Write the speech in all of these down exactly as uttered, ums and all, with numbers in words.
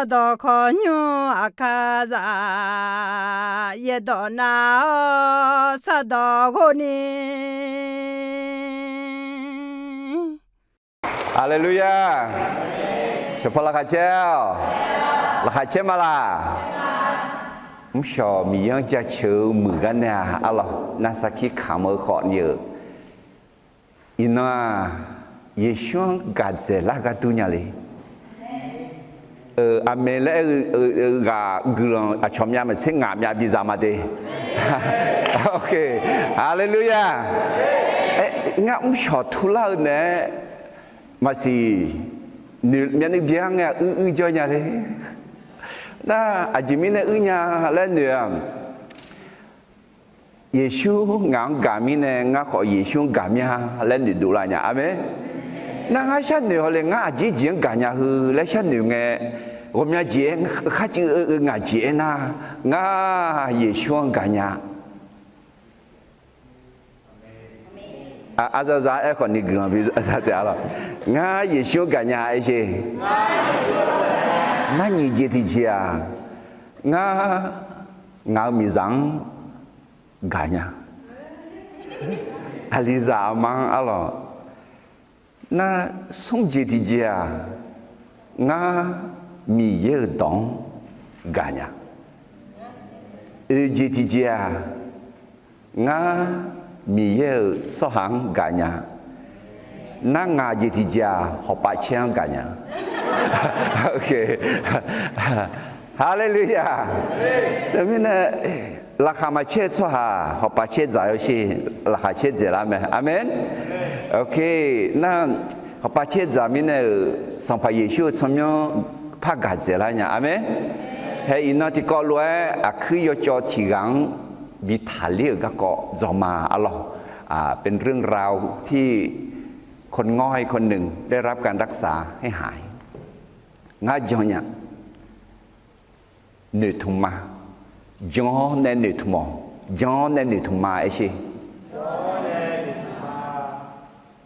Sardawq khawqnymr aqkar za, yaerdawq nav-awr sardawq ghov ni. Haleluya! Shawqpaw laqkhaq caer-awq. Laqkhaq caer ma laq? Mrshawq Miqyaer-anr jaceuq-eu muiq gar nae-aq arlawq, nar sarkir kamq-eu khawf ni-euq. Iqnan-aq, Yeqsur-anr gaq dzaeqlar ghardur nya le. Aqmeq laer aer-eu ghaq guiqlanq aqcawq myav maqtser ngaq myav biza ma de. Haleluya! Ngar mrshawq turlar-eu naeq-aer maqsiq, noeq myavnuiv byaer ngae uir uir jawr nya le. Nar aqjeq mirnae uir nya laer noeq-aq, Yeqsur ngaq-anr gaq mirnae ngar khawf Yeqsur-anr gaq mya laer noeqdov lar nya. Aqmeq. Nar ngar sharnoeq hawle ngar aqjeq jeq-anr gaqnya heu laer sharnoeq ngae, ghawqmya jeq-aer kharcuiv-eu ngaq jeq-aer nar, ngar Yeqsur-anr gaqnya. Aqzaqzaq aerkhawf ni guiqlanq bi za taef-a lawq. Ngar Yeqsur-anr gaqnya aer sher. Nar nyiq jeq tiqjeq-aq, ngar ngaq-euq miqzaq-anr gaqnya. Aqlizaq aqma-anr arlawq. Nar smr jeq tiqjeq-aq, ngar Miqyaer-euq dawq-anr gaqnya. Oeq jeq tiqjeq-aq, ngar Miqyaer-euq tsawrhaq-anr gaqnya. Nar ngaq jeq tiqjeq-aq, hawqpav caer-anr gaqnya. Haleluya! Teumirnae, laqkhaq maqcaer-eu tsawrhaq hawqpav caer dzaq-eu sher, laqkhaq caer dzaeqlar mae. Aqmeq. Nar hawqpav caer dzaq mirnae-euq Sanqpaq Yeqsur-euq tsawrmyanr par gaq dzaeqlar nya. Aqmeq. Hae iqnan tiqkawv lof-aer aqkuir yawcawv tiq ghaq-anr bi taqler-euq garkawv dzawq ma arlawq. เป็นเรื่องราวที่คนง่ายคนหนึ่ง ได้รับการรักษาให้หาย Ngar jan nya. Noeqtmq ma. Jan-awr nae noeqtmq-awq. Jan-awr nae noeqtmq ma aer sher.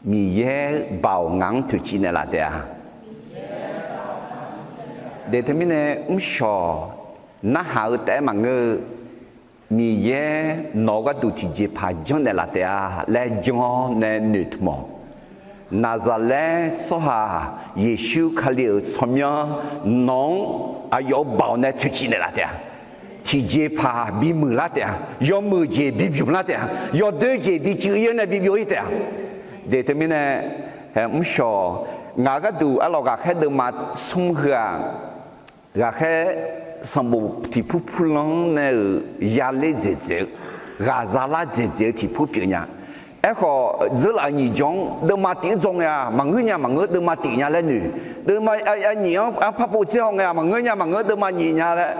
Miqyaer baoq ngaq-anr toeqciv naeqlaf taef-a. Daef teumirnae mrshawq narhaq-eu taef-aer maqngeur-eu, Miqyaer nawq-eu gharduq tiqjeqpaq janrnaeq laf taef-a laer jan-awr nae noeqtmq-awq. Naqzaqlaer tsawrhaq Yeqsur Kali-euq tsawrmyanr nawq-anr aqyawf-euq baoq nae toeqciv naeqlaf taef-a. Tiqjeqpaq bimuiq lar taef-a. Yawmuiq jeq bibyaq lar taef-a. Yawdoer jeq biciv-ir-awr nae bibyov-ir taef-a. Daef teumirnae, mrshawq ngaq-eu gharduq arlawq ghaqkhaer deuvma smr heu-aq, ghaqkhaer sanqbof tiqpur purlanr nae-euq yaler dzaeqdzaeq-eu, ghaqza lar dzaeqdzaeq-eu tiqpur pyeuf nya. Aerkhawf, dzeurlaf-euq nyiq jawr-anr deuvma tif-anr dzaw ngae-aq, maqngeur nya maqngeur deuvma tif nya laer noeq. Deuvma nyiq-anr par pov tser haw ngae-aq, maqngeur nya maqngeur deuvma nyiq nya laer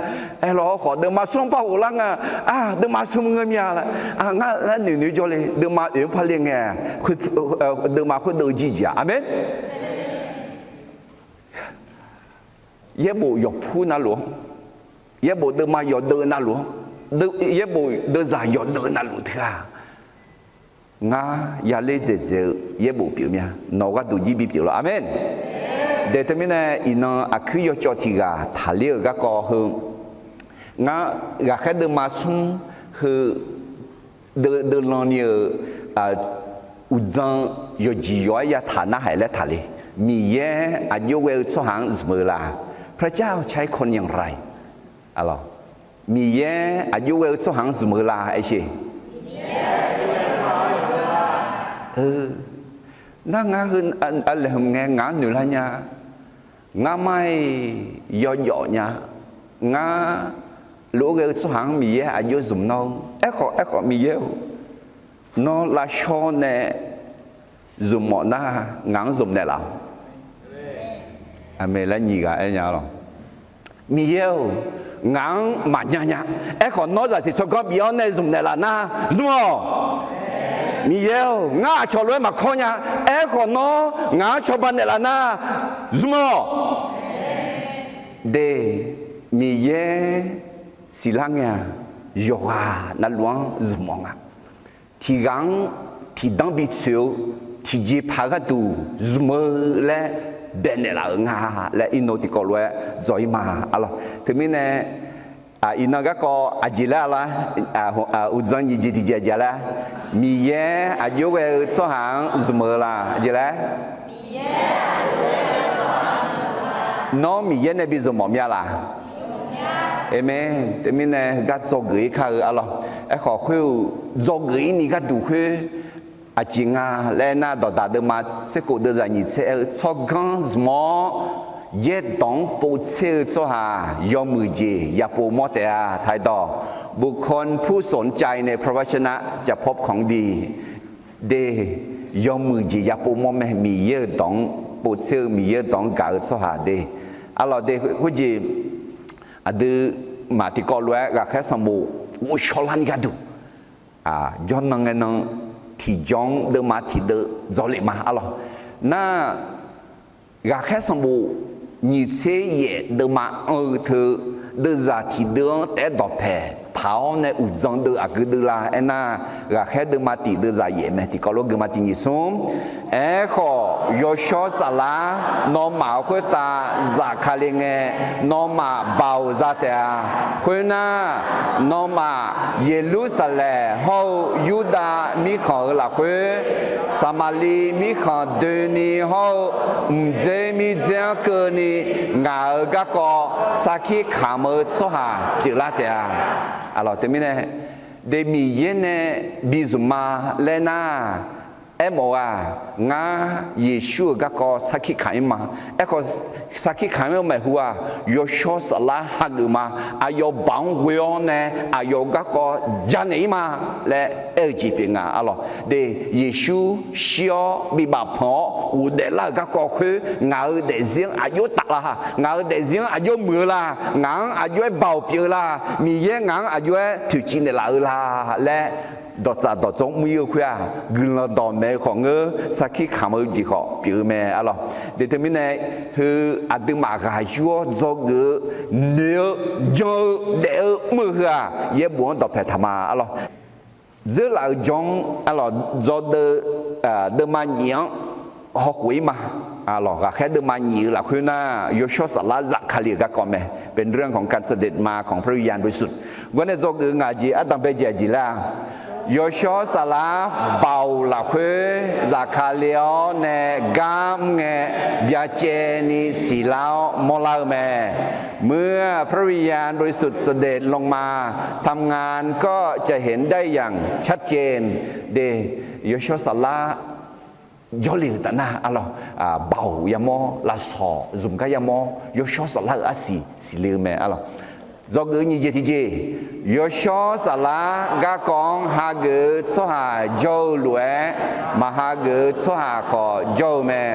aerlawq. Khawf deuvma smr-anr par ghoflar ngae-aq, deuvma smr ngeur mya laer, ngar laer noeq noeq jawrle. Deuvma oeq-anr par le ngae, deuvma khoerdeuv-eu jirjeq-aq. Aqmeq. Yaerbof yawqpur navluf-anr, yaerbof deuvma yawdeuv navluf-anr, yaerbof deuvzaq yawdeuv navluf teughaq, ngar yaler dzaeqdzaeq-eu yaerbof pyeuf mya. Nawq-eu gharduq jir bipyeuf lawr. Aqmeq. Daef teumirnae iqnan aqkuir yawcawv tiq ghaq taqler-euq garkawv heu, ngar ghaqkhaer deuvma smr heu deuvlanni-euq uqdzan yawqjeq yawq-aer yataq narhaq laer taqler. Miqyaer aqjox ghae-eu tsawrhaq-anr zmq-eu la? พระเจ้าใช้คนอย่างไร? Miqyaer aqjox ghae-eu tsawrhaq-anr zmq-eu la aer sher. Nar ngar heu aqlaeqhmq ngae ngaq-anr noeqlar nya. Ngar mar-iq yawjawf nya. Ngar lof-aer ghae-eu tsawrhaq-anr Miqyaer aqjox zmq nawr-eu. Aerkhawf, aerkhawf Miqyaer-or, nawr lavshawr nae zmq mawf nar, ngaq-anr zmq naeqlaf-awq. Aqmeq laer nyiq ghaq aer nya lawq. Miqyaer-or, ngaq-anr maqnya nya. Aerkhawf nawr zaqsiq tsawrganr bif-awr nae zmq naeqlaf nar, zmq-awq. Miqyaer-or, ngar aqcawq lof-aer maqkawr nya. Aerkhawf nawr ngaq-anr cawba naeqlaf nar, zmq-awq. De, Miqyaer siqlar ngae-aq, yawqghaq navluf-anr zmq-awq nga. Tiq ghaq-anr tiqdanr bitsoeq-eu tiqjeqpaq gharduq zmq-eu laer baenaeq laf-euq nga laer irnov tiqkawv lof-aer dzaw-ir ma. Arlawq, teumirnae iqnan garkawv aqjeq laer lar, uqdzan nyiq jeq tiqjeq aqjeq laer, Miqyaer aqjox ghae-eu tsawrhaq-anr zmq-eu la? Aqjeq laer, nawr Miqyaer nae bi zmq mawf mya laq? Aqmeq. Teumirnae heugar dzawgeuf-ir kar-eu arlawq. Aerkhawf khoeruqc dzawgeuf-ir ni gharduq khoer aqjeq nga laer nar, Dawqdaq deuvma tser khof deuvzaq nyiq tser aer-eu tsawrganr zmq-awr yaerdawq-anr povtser-eu tsawrhaq yawmuiq jeq yapov mawr taef-a. ไทย dawq, บุคคลผู้สนใจในพระวจนะจะพบของดี de, yawmuiq jeq yapov mawr mae. Miqyaer-euq dawq-anr povtser-eu, Miqyaer-euq dawq-anr gaq-eu tsawrhaq de. Arlawq de, khoerjeq aqduimaf tiqkawv lof-aer ghaqkhaer sanqbof ghovshaw larni gharduq jawrnan ngae nan tiqjawr-anr deuvma tiqdeuv dzawlef ma. Arlawq, nar ghaqkhaer sanqbof nyiq tser yaef deuvma anr-eu teu deuvzaq tiqdeuv-anr taef-aer dawqpaeq taq-awr nae uqdzan deuv aqgeu deuv la aernar, ghaqkhaer deuvma tiq deuvzaq yaef mae. Tiqkawv lof geufma tiq nyiq smr. Aerkhawf, Yawshawr Saflar nawmaf-euq khoertav zafkale ngae, nawmaf baoq za taef-a. Khoernar, nawmaf Yeqlursaqlaeq hawr-eu Yurdav mirkhanq-euq lafkhoer, Saqmaqliv mirkhanq doeni hawr-eu mqdzer mirdzer-anr keuvni ngaq-euq garkawv sarkir kamq-eu tsawrhaq pyeuflar taef-a. Arlawq, teumirnae de, Miqyaer nae bi zmq ma laer nar, aermawf-aq, ngar Yeqsur-euq garkawv sarkir kamq-ir ma. Aerkhawf, sarkir kamq-ir-eu maeqhu-aq, Yawshawr Saflar hageuf ma. Aqyawf baoq-anr ghoe-awr nae aqyawf-euq garkawv janaeq-ir ma laer aer-eu jeq pyeuf nga. Arlawq de, Yeqsur shir-awr bibaf panq-awr ghofdaef lar-euq garkawv khoer ngaq-euq daefzir-anr aqjox taf la? Ngaq-euq daefzir-anr aqjox muiq-eu la? Ngaq-anr aqjox-aer baoq pyeuf-eu la? Miqyaer ngaq-anr aqjox-aer toeqciv naeqlaf-eu la laer dawqtsaf dawqtsawr mr-ir-eu khoer-aq, guiqlanq dawqmaeq-eu khawf ngeur, sarkir kamq-eu jeq khawf pyeuf-eu mae. Arlawq de, teumirnae heu aqduimaf ghaq yur-awr dzawgeuf-eu, noeq-eu, jan-eu, daef-eu mr-eu heu-aq, yaerbof-anr dawqpaeq taq ma. Arlawq, dzeurlaf-euq jawr-anr arlawq, dzawdeuv deuvma nyiq-anr hawkhof-ir ma. Arlawq, ghaqkhaer deuvma nyiq-eu lafkhoer nar, Yawshawr Saflar zafkale-euq garkawv mae. เป็นเรื่องของการเสด็จมาของพระวิญญาณบริสุทธิ์ Gawr nae dzawgeuf-eu ngaq jeq ardanqbae jeq aqjeq laer-a, Yawshawr Saflar baoq lafkhoer zafkale-awr nae gar mr ngae, byacaevni siqlar-awr mawrlar-eu mae. เมื่อพระวิญญาณบริสุทธิ์ เสด็จลงมาทำงานก็จะเห็นได้อย่างชัดเจน de, Yawshawr Saflar jawrle-euq taf nar arlawq, baoq yamawr, lafsawq zmq gar yamawr, Yawshawr Saflar-euq arsiq siqle-eu mae. Arlawq, dzawgeuf-eu nyiq jeq tiqjeq, Yawshawr Saflar garkawv-anr hageuf-eu tsawrhaq jawr-eu lof-aer, maqhageuf-eu tsawrhaq khawf jawr-eu mae.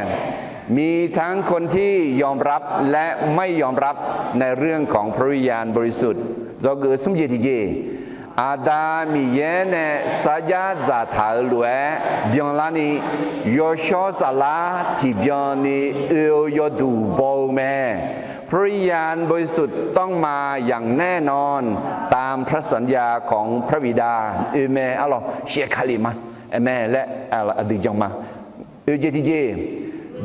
มีทั้งคนที่ยอมรับและไม่ยอมรับในเรื่องของพระวิญญาณบริสุทธิ์ Dzawgeuf-eu smr jeq tiqjeq, Aqda Miqyaer nae sarjax dzaqtaq-euq lof-aer byanlarni, Yawshawr Saflar tiqbyanni oe-eu yawduq baw-eu mae. พระวิญญาณบริสุทธิ์ต้องมาอย่างแน่นอนตามพระสัญญาของพระบิดา Oe mae. Arlawq, shaevkale ma. Aer mae laer aqdui jan ma. Oe jeq tiqjeq,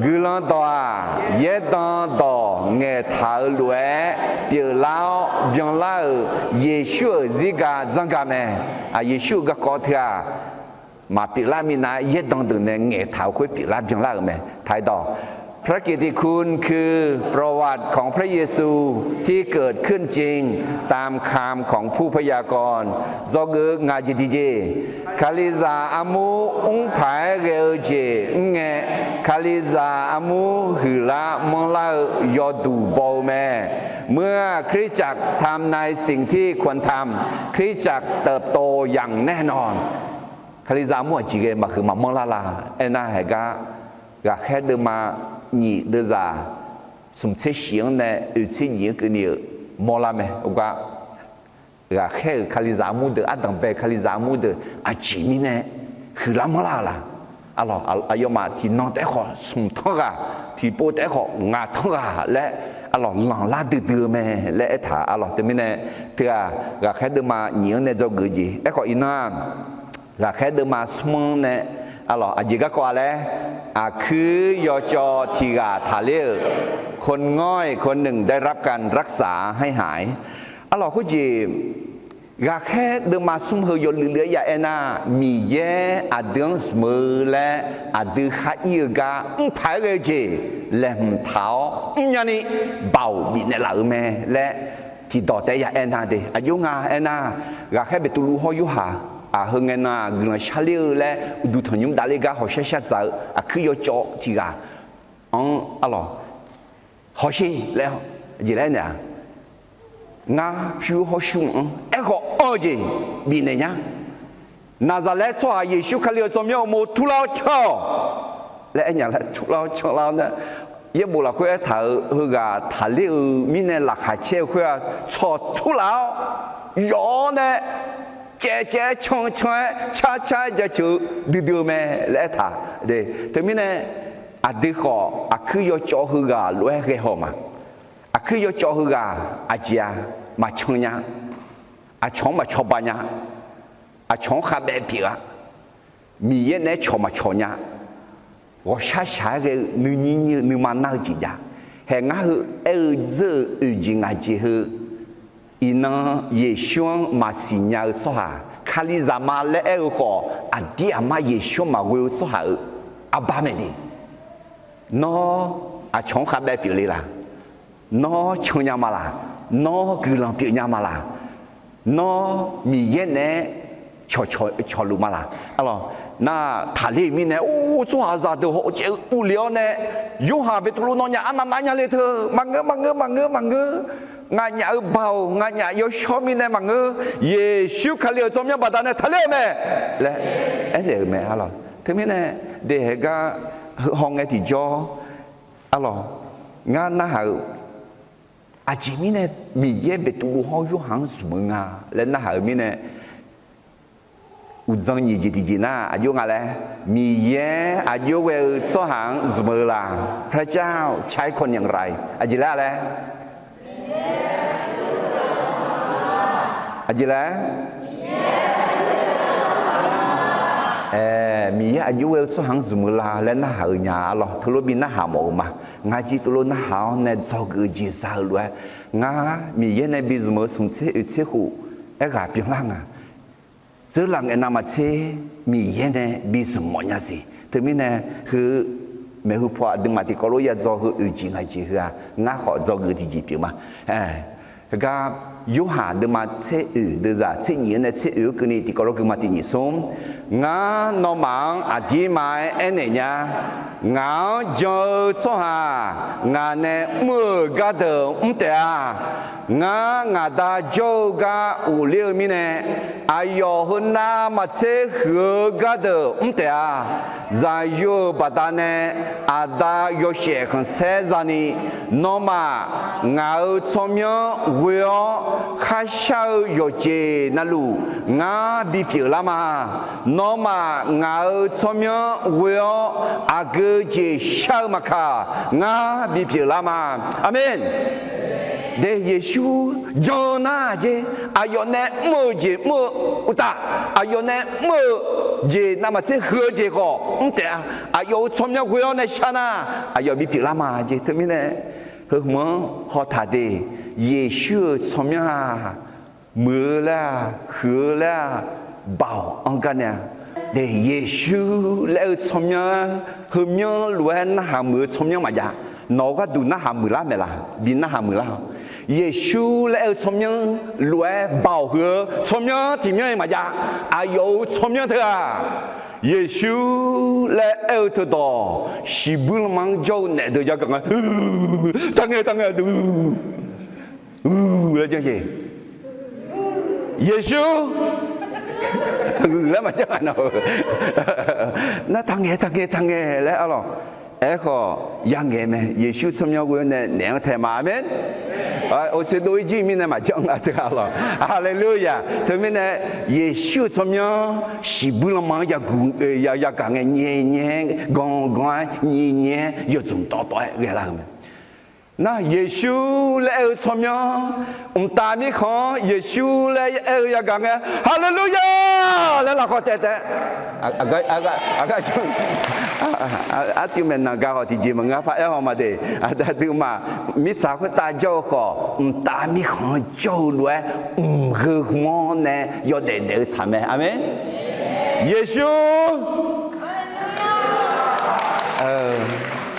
guiqlanq dawq-aq, yaerdan dawq ngaeqtaq-eu lof-aer pyeuflar-awr byanlar-euq Yeqsur-euq zirga dzanrga mae. Yeqsur-euq garkawv teu-aq, maqpyeuflar minav yaerdan deuq nae ngaeqtaq-eu khoer pyeuflar byanlar-euq mae. Taqdawq, พระกิตติคุณคือประวัติของพระเยซูที่เกิดขึ้นจริงตามคำของผู้พยากรณ์ Dzawgeuf-eu ngaq jeq tiqjeq, Kalizaq armur mrpaq-aer ghae-eu jeq mr ngae, Kalizaq armur huiqlar manrlar-eu yawduq baw-eu mae. เมื่อคริสตจักรทำในสิ่งที่ควรทำ คริสตจักรเติบโตอย่างแน่นอน Kalizaq armur aqjeq ghae maqhuiq maqmanr lar la? Aernar, haeq gar ghaqkhaer deuvma nyiq deuvzaq smq tser shif-anr nae oeq tser nyiq-anr keuvni-euq mawrlar mae. Ogar, ghaqkhaer-euq Kalizaq armur deuq, ardanqbae Kalizaq armur deuq aqjeq mirnae huiqlar manrlar-euq la? Arlawq, aqyawfmaf tiqnan taef-aer khawf smq tanr ghaq, tiqpov taef-aer khawf ngaq tanr ghaq laer, arlawq, lanqlar duidui-eu mae laer aertaq. Arlawq, teumirnae teu-aq, ghaqkhaer deuvma nyiq-anr nae dzawgeuf-eu jeq. Aerkhawf iqnan-aq, ghaqkhaer deuvma smr-anr nae Arlawq, aqjeq garkawv-a laer, aqkuir yawcawv tiq ghaq taqler-euq, คนง่อยคนหนึ่งได้รับการรักษาให้หาย. Arlawq, khoerjeq ghaqkhaer deuvma smr heu yawluiv luiv-aer ya aernar, Miqyaer aqdui-anr zmq-eu laer aqdui khar ir-eu gar mrpaq-aer ghae-eu jeq laeqhmq taq-awr mrnya ni baoq bifnaeq laf-euq mae laer tiqdawq taef-aer ya aernar de. Aqjox nga aernar, ghaqkhaer Beqtuvluv hawr Yorhaq-aq, heu ngae nan-aq guiqlanq sharler-eu laer uqduq tanqnymr davler gar hawqshar shar dzaq-eu aqkuir yawcawv tiq ghaq-anr, arlawq, hawsher laer, jeq laer naeq-aq, ngar pyur hawr shurmq-anr aerkhawf anr-eu jeq bifnaeq nya. Naqzaqlaer tsawrhaq Yeqsur Kali-euq tsawrmyanr uqmov turlar-awr can-awq laer aernya laer turlar-awr canlar-awr nar, yaerbof lafkhoer aertaq-euq heughaq taqler-euq mirnae laqkhaq caer-eu khoer-aq, tsawq turlaf-awr yawf-awr nae caevcaev-aer can can-aer car car-aer jaceuq-eu duidui-eu mae laer aertaq. Teumirnae aqdui khawf aqkuir yawcawv heughaq lof-aer ghae haw ma. Aqkuir yawcawv heughaq aqjeq-a, maqcan nya. Aqcawq-anr maqcawba nya. Aqcawq-anr khavbaev pyeuf-a. Miqyaer naeq-aer cawq maqcawq nya. Ghawqshar shaq-aer ghae-eu nuinyir nyir-eu nuima nar-eu jeq jav. Haeq ngar heu aer-eu dzeur-euq oeq jeq ngaq jeq heu, iqnan Yeqsur-anr maqsiq nya-eu tsawrhaq, Kalizaq ma laer aer-eu khawf, aqdir aqmar Yeqsur-anr maqghoe-eu tsawrhaq-euq arbar mae de. Nawr aqcawq-anr khavbaev pyeufle laq? Nawr can nya ma laq? Nawr guiqlanq pyeuf nya ma laq? Nawr Miqyaer naeq-aer cawqcawq cawqluf ma laq? Arlawq, nar taqler-euq mirnae, or, tsawrhaqzaq deuq hawcaev-eu uvle-awr nae, Yorhaq Beqtuvluv nawnyaf arnavnav nya le teu, maqngeur maqngeur maqngeur maqngeur, nganyaf-euq baoq nganyaf yawshawr mirnae maqngeur, Yeqsur Kali-euq tsawrmyanr baqdanae taqler-eu mae laer aernaeq-euq mae. Arlawq, teumirnae daehae gar heu hawngae tiqjawr, arlawq, ngar narhaq-euq aqjeq mirnae Miqyaer Beqtuvluv hawr Yorhaq-anr zmq-eu nga laer narhaq-euq mirnae, uqdzan nyiq jeq tiqjeq nar aqjox nga laer, Miqyaer aqjox ghae-eu tsawrhaq-anr zmq-eu la, พระเจ้าใช้คนอย่างไร aqjeq laer laer, aqjeq laer, Miqyaer aqjox ghae-eu tsawrhaq-anr zmq-eu la laer narhaq-eu nya. Arlawq, teulof bi narhaq mawf-eu ma. Ngar jir teulof narhaq-awr nae dzawgeuf-eu jeq za-eu lof-aer, ngar Miqyaer nae bi zmq-eu smq tser oeq tser khof aerghaq byanlar nga. Dzeurlaf ngaeq navmaqtser Miqyaer nae bi zmq mawf nya siq. Teumirnae heu maeqhu paw aqduimaf tiqkawv lof ya dzaw heu oeq jeq ngaq jeq heu-aq, ngar khawf dzawgeuf tiqjeq pyeuf ma. Heugar Yorhaq deuvma tser oeq deuvzaq tser nyif-anr nae tser oeq-anr keuvni tiqkawv lof gui ma tiq nyif smr. Ngar nawmaf-anr aqdirma-aer aernaeq nya. Ngaq-anr jan-eu tsawrhaq ngaq nae mr-euq gardeuq mr taef-a. Ngar ngaq Da jawr-eu gar ghofler-eu mirnae, aqyawf heu navmaqtser huiq-eu gardeuq mr taef-a. Zaqyo-euq baqdanae Aqda yawshaef khanqsaer zani, nawmaf ngaq-euq tsawrmyanr ghoe-awr kharshar-eu yawqjeq navluf ngar bipyeuf lar ma. Nawmaf ngaq-euq tsawrmyanr ghoe-awr aqgeu jeq shar-eu maqkaq, ngar bipyeuf lar ma. Aqmeq. De, Yeqsur jan-eu nar jer, aqyawf nae mr-eu jeq mr-eu uqtaf, aqyawf nae mr-eu jeq navmaqtser huiq-eu jeq khawf mr taef-a. Aqyawf-euq tsawrmyanr ghoe-awr nae shar nar, aqyawf bipyeuf lar ma jer. Teumirnae heu hmq-anr hawtaq de, Yeqsur-euq tsawrmyanr-aq, muiq-eu laer-aq, huiq-eu laer-aq, baoq anr gar nae-a. De, Yeqsur laer aer-eu tsawrmyanr heumyanr lof-aer narhaq muiq-eu tsawrmyanr maqjav. Nawq-eu gharduq narhaq muiqlar maeqlaf, bi narhaq muiqlar-awq. Yeqsur laer aer-eu tsawrmyanr lof-aer baoq huiq-eu tsawrmyanr tiqmyanr-iq maqjav. Aqyawf-euq tsawrmyanr teu-aq, Yeqsur laer aer-eu teudawq, shiqbuir lanma-anr jawr-eu naef deuq yagaq nga, tangae tangae, laer janr-eu. Yeqsur laer maqjanr nga nawq-eu. Nar tangae tangae tangae laer arlawq. Aerkhawf yangaeq mae, Yeqsur tsawrmyanr ghoe-awr nae naef-anr tae ma. Aqmeq. Oeqseq dov-ir jir mirnae maqjanr nga teu arlawq. Haleluya. Teumirnae Yeqsur-euq tsawrmyanr shiqbuir lanma-anr yagaq ngae nyae nyae-aer gan gan-aer nyae nyae-aer yawdzmq tawv tawv-aer ghaelar-eu mae. Nar Yeqsur laer aer-eu tsawrmyanr, mqtav mirkhanq-anr Yeqsur laer aer-eu yagaq ngae, Haleluya! laer lafkhawf taef taef. Arcuiv maeqnan ga khawf tiqjeq maqngeur, arpar aer haw ma de. Aqduimaf mirtsaq khoertav jawr-eu khawf, mqtav mirkhanq-anr jawr-eu lof-aer, mqgheu hmq-anr nae yawdaef daef-eu tsaq mae. Aqmeq. Yeqsur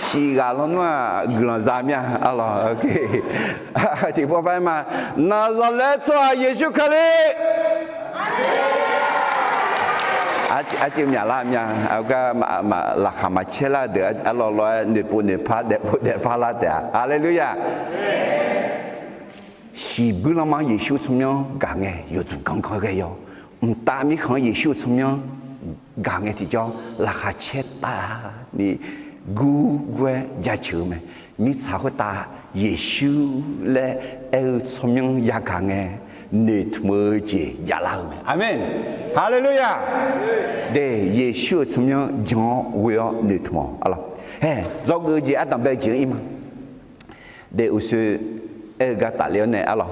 siq ghaq lawnmr-aq guiqlanq za mir-a arlawq. Tiqpov par aer ma, Naqzaqlaer tsawrhaq Yeqsur Kali. Arcuiv myaqlar mya, gar laqkhaq maqcaer lar deuq arlawq lawr-aer noeqpov noeqpar daefpov daefpar lar taef-a. Haleluya. Siqbuir lanma-anr Yeqsur tsawrmyanr gaq ngae yawdzmq ganrganr ghae yawr. Mqtav mirkhanq-anr Yeqsur-eu tsawrmyanr gaq ngae tiqjawr laqkhaq caer tavni gur gur-aer jaceuq-eu mae. Mirtsaq khoertav Yeqsur laer aer-eu tsawrmyanr yagaq ngae noeqtmq-eu jeq javlar-eu mae. Aqmeq. Haleluya. De, Yeqsur-euq tsawrmyanr jan-awr ghoe-awr noeqtmq-awq arlawq. Hae, dzawgeuf-eu jeq ardanqbae jeq-anr ir ma. De, uqshoe aer-eu gar tafler-awr nae arlawq,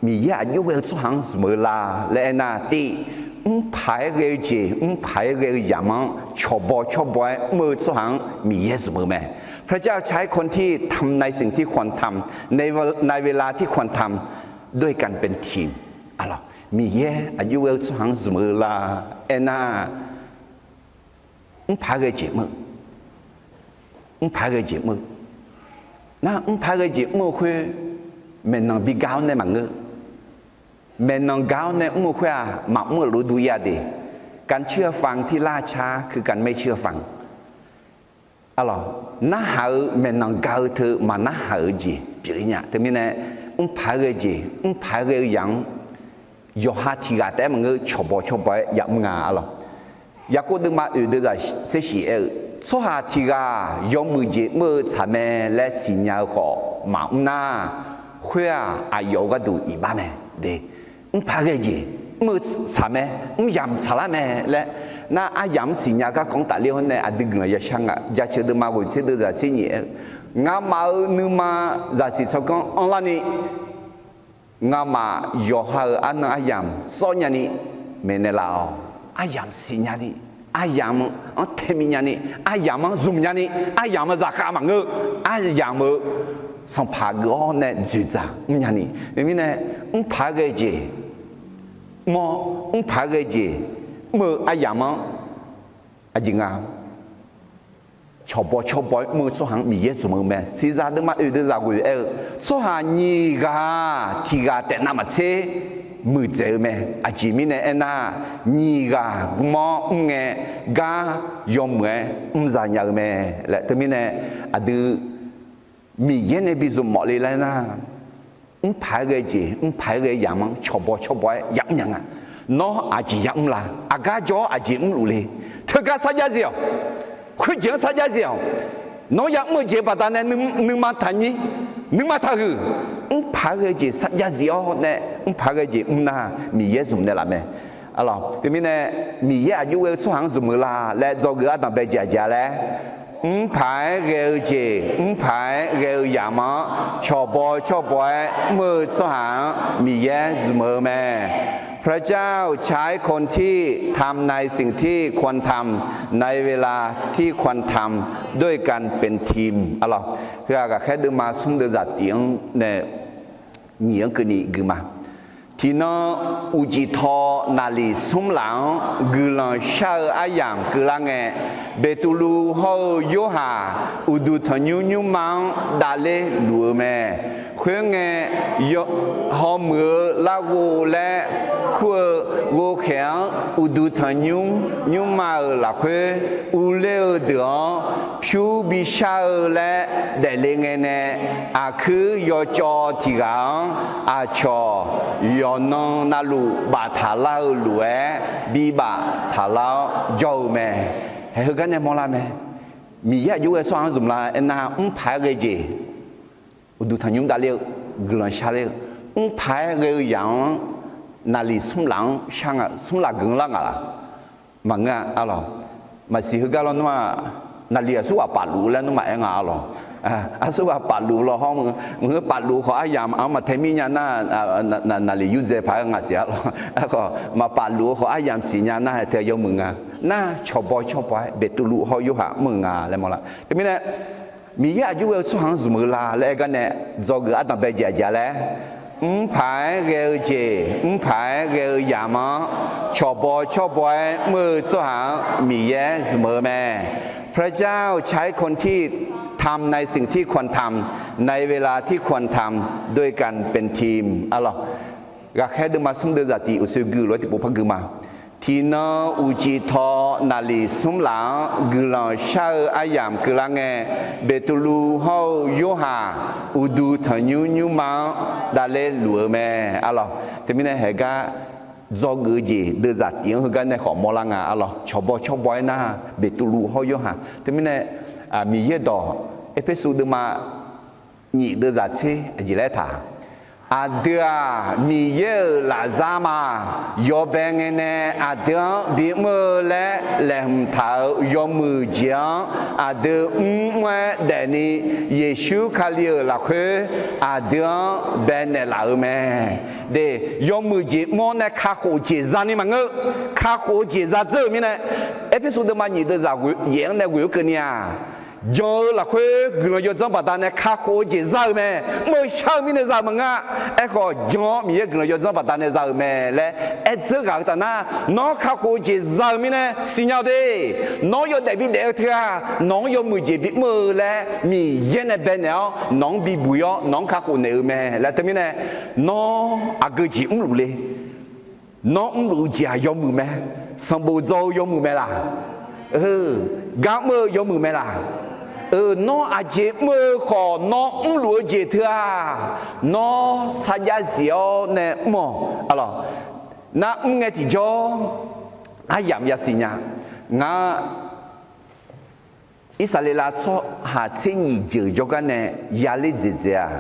Miqyaer aqjox ghae-eu tsawrhaq-anr zmq-eu la laer aernar, tiv, mrpaq-aer ghae-eu jeq, mrpaq-aer ghae-eu yamq-anr cawqbaw cawrbaw-aer mr-eu tsawrhaq-anr Miqyaer zmq-eu mae. พระเจ้าใช้คนที่ทำในสิ่งที่ควรทำ ในเวลาที่ควรทำ ด้วยการเป็นทีม arlawq. Miqyaer aqjox ghae-eu tsawrhaq-anr zmq-eu la aernar, mrpaq-aer ghae jeq mr-eu, mrpaq-aer ghae jeq mr-eu. Nar mrpaq-aer ghae jeq mr-eu khoer, maeqnan bi gar-awr nae maqngeur. Maeqnan gar-awr nae mr-eu khoer-aq, maqmr-eu lof-aer dur ir-a de. การเชื่อฟังที่ล่าช้าคือการไม่เชื่อฟัง arlawq. Narhaq-eu maeqnan gar-eu teu maqnarhaq-eu jeq pyeuf-ir nya. Teumirnae, mrpaq-aer ghae jeq, mrpaq-aer ghae-eu yamq-anr yawqha tiq ghaq taef-aer maqngeur, cawqbaw cawrbaw-aer yamr nga arlawq. Yaqkov deuvma oeq deuvzaq tser shif aer-eu, tsawrhaq tiq ghaq yawmuiq jeq mr-eu tsaq mae laer siqnya-eu khawf maqmr nar, khoer-aq aqyawf-euq gharduq iqbax mae de. Mrpaq-aer ghae jeq mr-eu tsaq mae, mr yamq tsaqlar mae laer, nar aryamq-anr siqnya garkawv-anr tafler-awr nae aqdui guiqlanq yashar nga. Jaceuq deuvma ghoeq tser deuvzaq tser nyiq aer-eu, ngamaf-euq nuima zaqsiq tsawrganr anrlarni, ngamaf yawqha-euq arnan aryamq sawr nyani maeqnaeq laf-awq. Aryamq siqnya ni, aryamq-anr taemi nyani, aryamq-anr zmq nyani, aryamq-euq zaqkhav maqngeur, aryamq-euq sanqpaq geuf-awr nae dzoeqdzaq mr nyani. Teumirnae, mrpaq-aer ghae jeq mr-awr, mrpaq-aer ghae jeq mr-eu aryamq-anr aqjeq nga cawqbaw cawrbaw-aer mr-eu tsawrhaq-anr Miqyaer zmq-eu mae. Siqzaq deuvma oeq deuvzaq ghoeq aer-eu, tsawrhaq nyiq ghaq tiq ghaq taef navmaqtser muiqdzaeq-eu mae. Aqjeq mirnae aernar, nyiq ghaq gm-awr mr ngae, gar yawmuiq-aer mr za nya-eu mae laer. Teumirnae, aqdui Miqyaer nae bi zmq mawf le laer nar, mrpaq-aer ghae jeq, mrpaq-aer ghae yamq-anr cawqbaw cawrbaw-aer yamr nya nga. Nawr aqjeq yamr la? Aqgar jawr-awr aqjeq mrluf le? Teugar sarjax zif-awq. Khoerjeq-anr sarjax zif-awq. Nawr yamr-eu jeq baqdanae nuima taqnyir, nuima taqhuiq. Mrpaq-aer ghae jeq sarjax zif-awr nae, mrpaq-aer ghae jeq mr nar, Miqyaer zmq naeqlaf mae. Arlawq, teumirnae, Miqyaer aqjox ghae-eu tsawrhaq-anr zmq-eu la laer dzawgeuf ardanqbae jeq aqjeq-a laer, mrpaq-aer ghae-eu jeq, mrpaq-aer ghae-eu yamq-anr cawqbaw cawrbaw-aer mr-eu tsawrhaq-anr Miqyaer zmq-eu mae. พระเจ้าใช้คนที่ทำในสิ่งที่ควรทำ ในเวลาที่ควรทำ ด้วยการเป็นทีม arlawq. Heu-aq, ghaqkhaer deuvma smr deuvzaq tif-anr nae nyiq-anr keuvni gui ma. Tiqnan uqcif taw naqliq smr laf-anr guiqlanq shar-eu aryamq keuvlar ngae, Beqtuvluv hawr-eu Yorhaq uqduq tanqnymr nymrma-anr davler luf-eu mae. Khoerngae, hawmuiq-eu larghov laer kur-eu ghovkhaeq-anr uqduq tanqnymr nymrma-euq lafkhoer urler-eu deuq-anr pyur bishar-eu laer daefle ngae nae, aqkuir yawcawv tiq ghaq-anr aqcawq yawqnan navluf baftaq lar-eu lof-aer bibaf taq lar-awr jawr-eu mae. Haeq heugar nae mawrlar mae. Miqyaer aqjox ghae tsawrhaq-anr zmq la aernar, mrpaq-aer ghae jeq, uqduq tanqnymr davler-eu, guiqlanq sharler-eu, mrpaq-aer ghae-eu yamq-anr naqliq smr laf-anr shar nga, smr laf guiq-anr lar nga laq? Maqngeur-a arlawq. Maqsiq heugar lawnmr-aq, naqliq aqsurghaq pafluf laer nmr maqaer nga arlawq. Aqsurghaq pafluf law hawr, mq-eu pafluf khawf aryamq-anr maqtae mir nya nar, naqliq yurdzae paq-aer nga siq arlawq. Aerkhawf maqpafluf-eu khawf aryamq siqnya nar, haeq teu yawmuiq nga. Nar cawqbaw cawqbaw-aer Beqtuvluv hawr Yorhaq mr-eu nga laer mawrlar. Teumirnae, Miqyaer aqjox ghae-eu tsawrhaq-anr zmq-eu la laer aer gar nae, dzawgeuf ardanq bae jeq aqjeq laer, mrpaq-aer ghae-eu jeq, mrpaq-aer ghae-eu yamq-anr cawqbaw cawqbaw-aer mr-eu tsawrhaq-anr Miqyaer zmq-eu mae. พระเจ้าใช้คนที่ทำในสิ่งที่ควรทำ ในเวลาที่ควรทำ โดยการเป็นทีม arlawq. Ghaqkhaer deuvma smr deuvzaq tiq uqshoe gui lof-aer tiqpov par gui ma. Tiqnan uqcif taw naqliq smr laf-anr guiqlanq shar-eu aryamq keuvlar ngae, Beqtuvluv hawr-eu Yorhaq uqduq tanqnymr nymrma-anr davler luf-eu mae arlawq. Teumirnae haeq gar dzawgeuf-eu jeq deuvzaq tiq-anr heugar nae khawf mawrlar nga arlawq. Cawqbaw cawqbaw-aer nar, Beqtuvluv hawr Yorhaq. Teumirnae Miqyaer dawq Erpersu deuvma nyif deuvzaq tser aqjeq laer taq, aqdui-aq Miqyaer-euq lafzar ma. Yawbae ngae nae aqdui-anr bimr-eu laer laeqhmq taq-euq yawmuiq jeq-anr aqdui mrmr-aer daefni, Yeqsur Kali-euq lafkhoer aqdui-anr baenaeq laf-eu mae. De, yawmuiq jeq mr-awr nae kakhof jeq zani maqngeur. Kakhof-eu jeq zadzeur-euq mirnae, Erpersu deuvma nyif deuvzaq yaef-anr nae ghoeq-eu keuvni-aq, jan-eu lafkhoer guiqlanq yawdzanr baqdanae kakhof-eu jeq za-eu mae. Mr-eu shar-eu mirnae za-eu maqngeur-a. Aerkhawf jan-awr Miqyaer guiqlanq yawdzanr baqdanae za-euq mae laer aerdzeur ghaq-eu taf nar, nawr kakhof-eu jeq za-eu mirnae siqnya-eu de. Nawr yawdaef bidaef-eu teu-aq, nawq-anr yawmuiq jeq bimr-eu laer Miqyaer nae baenaeq-awr nawq-anr bibuq-ir-awr nawq-anr kakhof naeq-eu mae laer teumirnae, nawr aqgeu jeq mrluf le. Nawr mrluf-eu jeq-aq yawmuiq mae. Sanqbof dzaw-eu yawmuiq mae laq? Gar mr-eu yawmuiq mae laq? Nawr aqjeq mr-eu khawf nawr mrluf-eu jeq teu-aq, nawr sarjax zif-awr nae mr-awq. Nar mr ngae tiqjawr aryamq yasiq nya. Ngar Irsaqleqlav tsawrhaq tser nyif jeuq jawrgar nae yaler dzaeqdzaeq-aq,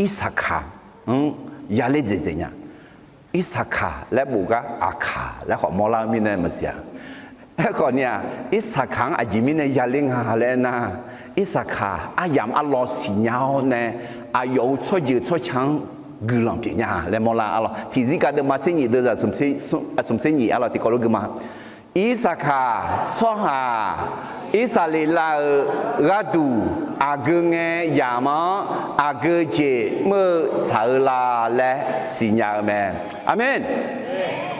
Irsaqkaq-anr yaler dzaeqdzaeq nya. Irsaqkaq laer bof gar Aqkaq laer khawf mawrlar-eu mirnae maqsiq-a. Aerkhawf ni-aq, Irsaqkaq-anr aqjeq mirnae yaler nga laer aernar, Irsaqkaq aryamq arlawr siqnya-awr nae aqyawf-euq tsawrjeuq tsawrca-anr guiqlanq pyeuf nya laer mawrlar arlawr. Tiqzir kav deuvma tser nyif deuvzaq smq tser nyif arlawr tiqkawv lof gui ma. Irsaqkaq tsawrhaq-aq, Irsaqleqlav-euq gharduq aqgeu ngae yamq-anr aqgeu jeq mr-eu tsaq-eu la laer siqnya-eu mae. Aqmeq.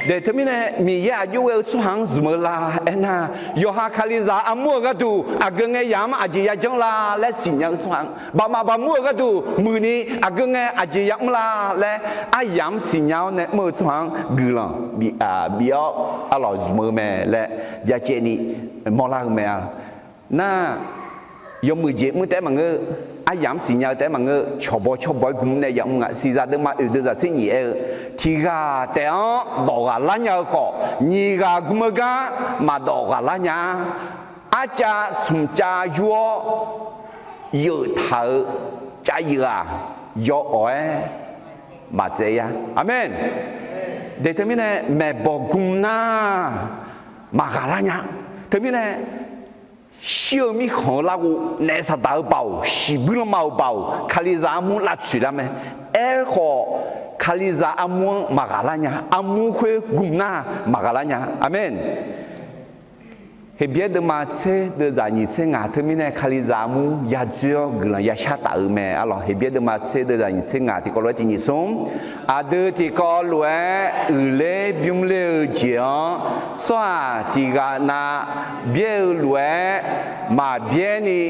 De teumirnae Miqyaer aqjox ghae-eu tsawrhaq-anr zmq-eu la aernar, yawqha Kalizaq armur-eu gharduq aqgeu ngae yamq-anr aqjeq yajanr la laer siqnya-eu tsawrhaq-anr, baqmaf baqmur-eu gharduq muiqni aqgeu ngae aqjeq yamr la laer aryamq-anr siqnya-awr nae mr-eu tsawrhaq-anr guiqlanq bif-awr arlawq zmq-eu mae laer byacaevni mawrlar-eu mae-a. Nar, yawmuiq jeq mr taef-aer maqngeur, aryamq-anr siqnya-eu taef-aer maqngeur, cawqbaw cawqbaw-aer gmr nae yamr nga. Siqzaq deuvma oeq deuvzaq tser nyif aer-eu, tiq ghaq taef-anr dawf ghaq lar nya-eu khawf, nyiq ghaq gmr-eu gar maqdawf ghaq lar nya-a. Arcav smq cav yur-awr yeuf taq-eu cav yeuf-aq, yawawq-aer maqtsaev ya. Aqmeq. De teumirnae maeqbawq gmr nar, maqghaq lar nya. Teumirnae shir-eu mirkhanq-eu larghov naef saqdaq-eu baoq, shiqbuir lanma-euq baoq, Kalizaq armur lavtsoeq lar mae. Aerkhawf, Kalizaq armur-anr maqghaq lar nya. Armur khoer gmr nar maqghaq lar nya. Aqmeq. Heqbyaer deuvma tser deuvzaq nyiq tser ngaq teumirnae Kalizaq armur yadzoer-awr guiqlanq yashar taf-eu mae arlawq. Heqbyaer deuvma tser deuvzaq nyiq tser ngaq tiqkawv lof-aer tiq nyiq smr. Aqdui tiqkawv lof-aer uiqler bymr ler-eu jeq-anr tsawrhaq tiq ghaq nav byaer-eu lof-aer maqbyaer ni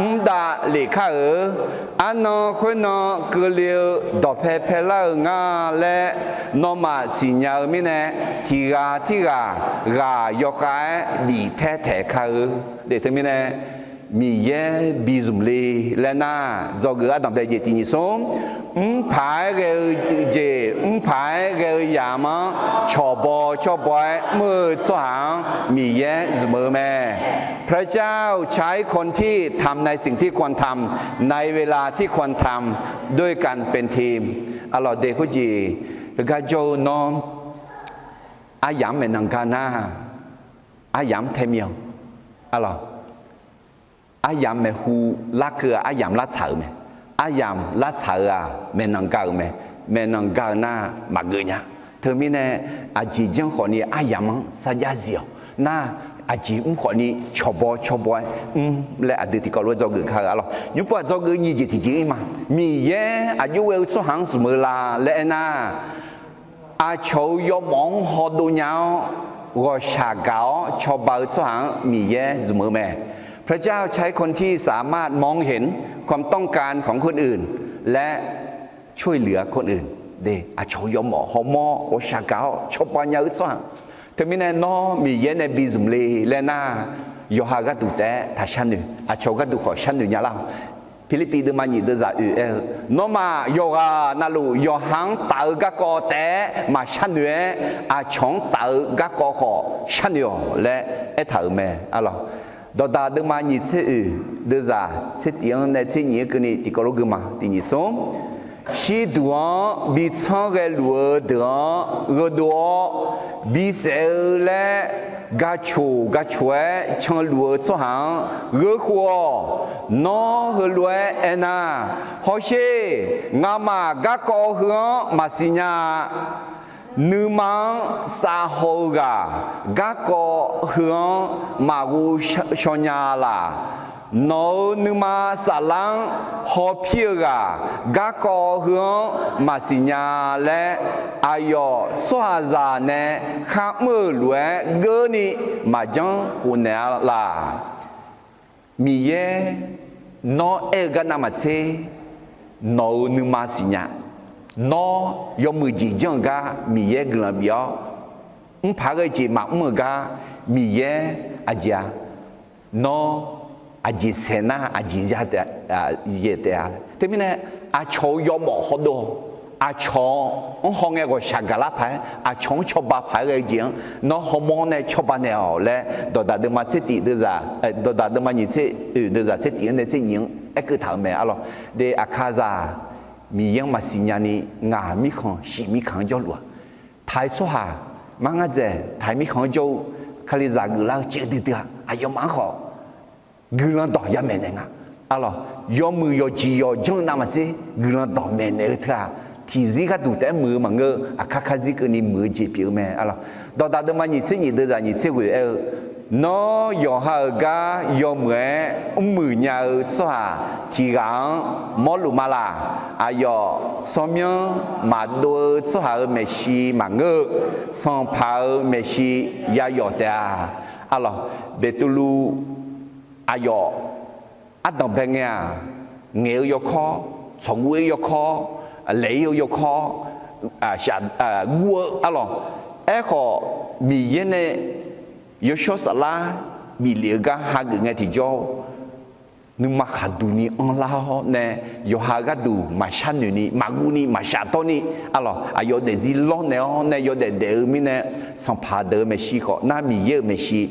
mr dav lef kar-euq. Arnan khoernan keuvle-eu dawqpae paelar-euq nga laer nawmaf siqnya-eu mirnae, tiq ghaq tirghaq ghaq yawkhav-aer bif taer taeq kar-eu. De teumirnae Miqyaer bizmq le laer nar, dzawgeuf ardanqbae jeq tiq nyiq smr. Mrpaq-aer ghae-eu jeq, mrpaq-aer ghae-eu yamq-anr cawqbaw cawqbaw-aer mr-eu tsawrhaq-anr Miqyaer zmq-eu mae. พระเจ้าใช้คนที่ทำในสิ่งที่ควรทำ ในเวลาที่ควรทำ ด้วยกันเป็นทีม arlawq. De khoerjeq heugar jawr-eu nawr, aryamq-anr maeqnan gar nar, aryamq-anr tae mir-awq arlawq. Aryamq maeqhu larkeuv-aq, aryamq lartsaq-euq mae. Aryamq lartsaq-eu-aq, maeqnan ga-euq mae. Maeqnan ga-eu nar, maqgeuf nya. Teumirnae, aqjeq janr khawfni aryamq-anr sarjax zif-awq. Nar, aqjeq mr khawfni cawqbaw cawqbaw-aer mr laer aqdui tiqkawv lof-aer dzawgeuf kar-eu arlawq. Nymrpov-aq dzawgeuf nyiq jeq tiqjeq ir ma. Miqyaer aqjox ghae-eu tsawrhaq-anr zmq-eu la laer aernar, aqcawq-euq yawmawf-anr hawdov nya-awr, ghawqshaq gaq-awr cawba-eu tsawrhaq-anr Miqyaer zmq-eu mae. พระเจ้าใช้คนที่สามารถมองเห็นความต้องการของคนอื่น และช่วยเหลือคนอื่น Aqcawq-euq yawmawf hawmawr ghawqshaq gaq-awr cawba nya-eu tsawrhaq. Teumirnae nawr Miqyaer nae bi zmq le laer nar, yawqha gharduq taef-aer taq sharnoeq, aqcawq gharduq khawf sharnoeq nya lar-awq. Pirlirpiv deuvma nyiq deuvzaq oeq aer-eu, nawmaf yawqghaq navluf yawqha-anr taf-eu garkawv taef-aer maqsharnoeq-aer, aqcawq-anr taf-eu garkawv khawf sharnoeq-awq laer aertaq-euq mae arlawq. Dawqdaq deuvma nyiq tser oeq deuvzaq tser tif-anr nae tser nyiq-anr keuvni tiqkawv lof gui ma. Tiq nyiq smr, shirduq-anr bi tsanr ghaeluf-eu deuq-anr gheudov-awr, bisaef-eu laer gaqcoq gaqcoq-aer canluf-eu tsawrhaq-anr gheurkhov-awq. Nawr heulof-aer aernar, hawsher, ngamaf garkawv heu-anr maqsiq nya-a. Nuima-anr savhaw-eu ghaq garkawv heu-anr maqghov shaw nya laq. Nawq-euq nuima saflar-anr hawpir-eu ghaq garkawv heu-anr maqsiq nya laer, aqyawf tsawrhaqzaq nae kharmr-euq lof-aer geurni maqjanr khofnaeq-a laq. Miqyaer nawr aer-eu gar navmaqtser, nawq-euq nuima siq nya. Nawr yawmuiq jeq janr-eu gar Miqyaer guiqlanq bif-awr, mrpaq ghae jeq maqmr-eu gar Miqyaer aqjeq-a, nawr aqjeq saeq nar aqjeq ya taef-a. Teumirnae, aqcawq-euq yawmawf hawdov, aqcawq-anr hawngae ghawqshaq gaqlar paq-aer, aqcawq-anr cawba paq-aer ghae-eu jeq-anr nawr hawmawr nae cawba naeq-awq laer, dawqdaq deuvma tser tif deuvzaq, dawqdaq deuvma nyiq tser oeq deuvzaq tser tif-anr nae tser nyiq-anr aerkeuv taq-euq mae arlawq. De aqkazaq Miqyaer-anr maqsiq nyani ngaq mirkhanq shiq mirkhanq-anr jawrluf-a. Taq-eu tsawrhaq, mar ngar dzaeq taq-eu mirkhanq-anr jawr-eu, Kalizaq geuflar-eu caev duidui-a. Aqyawfmaf-anr khawf guiqlanq dawq yamaeq naeq nga. Arlawq, yawmuiq yawqjeq yawqjanr navmaqtser guiqlanq dawq maeqnaeq-eu teu-aq, tiqzir gharduq taef-aer muiq-eu maqngeur-eu, aqkar karzir keuvni muiq-eu jeq pyeuf-eu mae arlawq. Dawqdaq deuvma nyiq tser nyiq deuvzaq nyiq tser ghoeq aer-eu, nawr yawqha-euq gar yawmuiq-aer mrmuiq nya-eu tsawrhaq tiq ghaq-anr mawrluf ma laq. Aqyawf tsawrmyanr maqdov-eu tsawrhaq-euq maeqshi maqngeur-eu, sanqpaq-euq maeqshi yayawf taef-a. Arlawq, Beqtuvluv aqyawf ardanq bae ngae-aq, ngaeq-eu yawkawr, tsawqguv-ir yawkawr, laeq-ir-eu yawkawr, shaq guv-eu arlawq. Aerkhawf, Miqyaer nae yawshawr saflar bif lef-eu gar hageuf ngae tiqjawr, nuima khaqduq ni anrlar-awr nae, yawqha gharduq maqshar noeq ni maqguv ni maqshaf dawr ni arlawq, aqyawf daefzir lawrnaeq-awr nae yawdaef daef-eu mirnae, sanqpaq deuq-euq maeqshi khawf nar Miqyaer-euq maeqshi,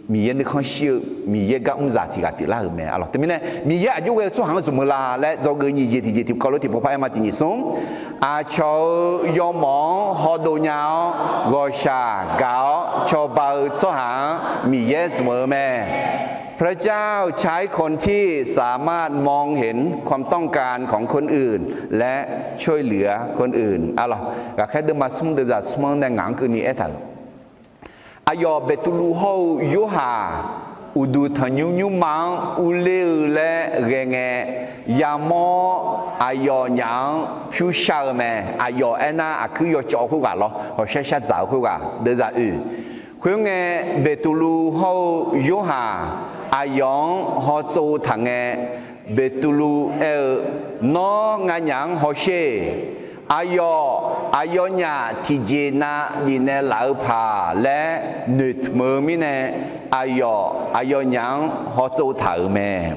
Miqyaer nuikhanr shir-eu Miqyaer gar mrzaq tiq ghaq pyeuflar-euq mae arlawq. Teumirnae Miqyaer aqjox ghae-eu tsawrhaq-anr zmq-eu la laer dzawgeuf nyiq jeq tiqjeq tiqkawv lof tiqpov par aer ma. Tiq nyiq smr, aqcawq-euq yawmawf-anr hawdov nya-awr ghawqshaq gaq-awr cawba-eu tsawrhaq-anr Miqyaer zmq-eu mae. พระเจ้าใช้คนที่สามารถมองเห็นความต้องการของคนอื่น และช่วยเหลือคนอื่น arlawq. Ghaqkhaer deuvma smr deuvzaq smr-anr nae ngaq-anr keuvni aertaq-euq, aqyawf Beqtuvluv hawr-eu Yorhaq uqduq tanqnymr nymrma-anr urler-eu laer ghae ngae, yamawr-awr aqyawfnyaf-anr pyur shar-eu mae. Aqyawf aernar, aqkuir yawcawv khoerghaq lawr, hawqshar shardzaq-eu khoerghaq deuvzaq oeq. Khoerngae, Beqtuvluv hawr-eu Yorhaq aqyawf-anr hawtsov taq ngae, Beqtuvluv aer-eu, Nawr nganyaf-anr hawsher. Aqyawf aqyawfnyaf tiqjeq nav bifnaeq laf-eu paq laer noeqtmq-eu mirnae, aqyawf aqyawfnyaf-anr hawtsov taq-euq mae.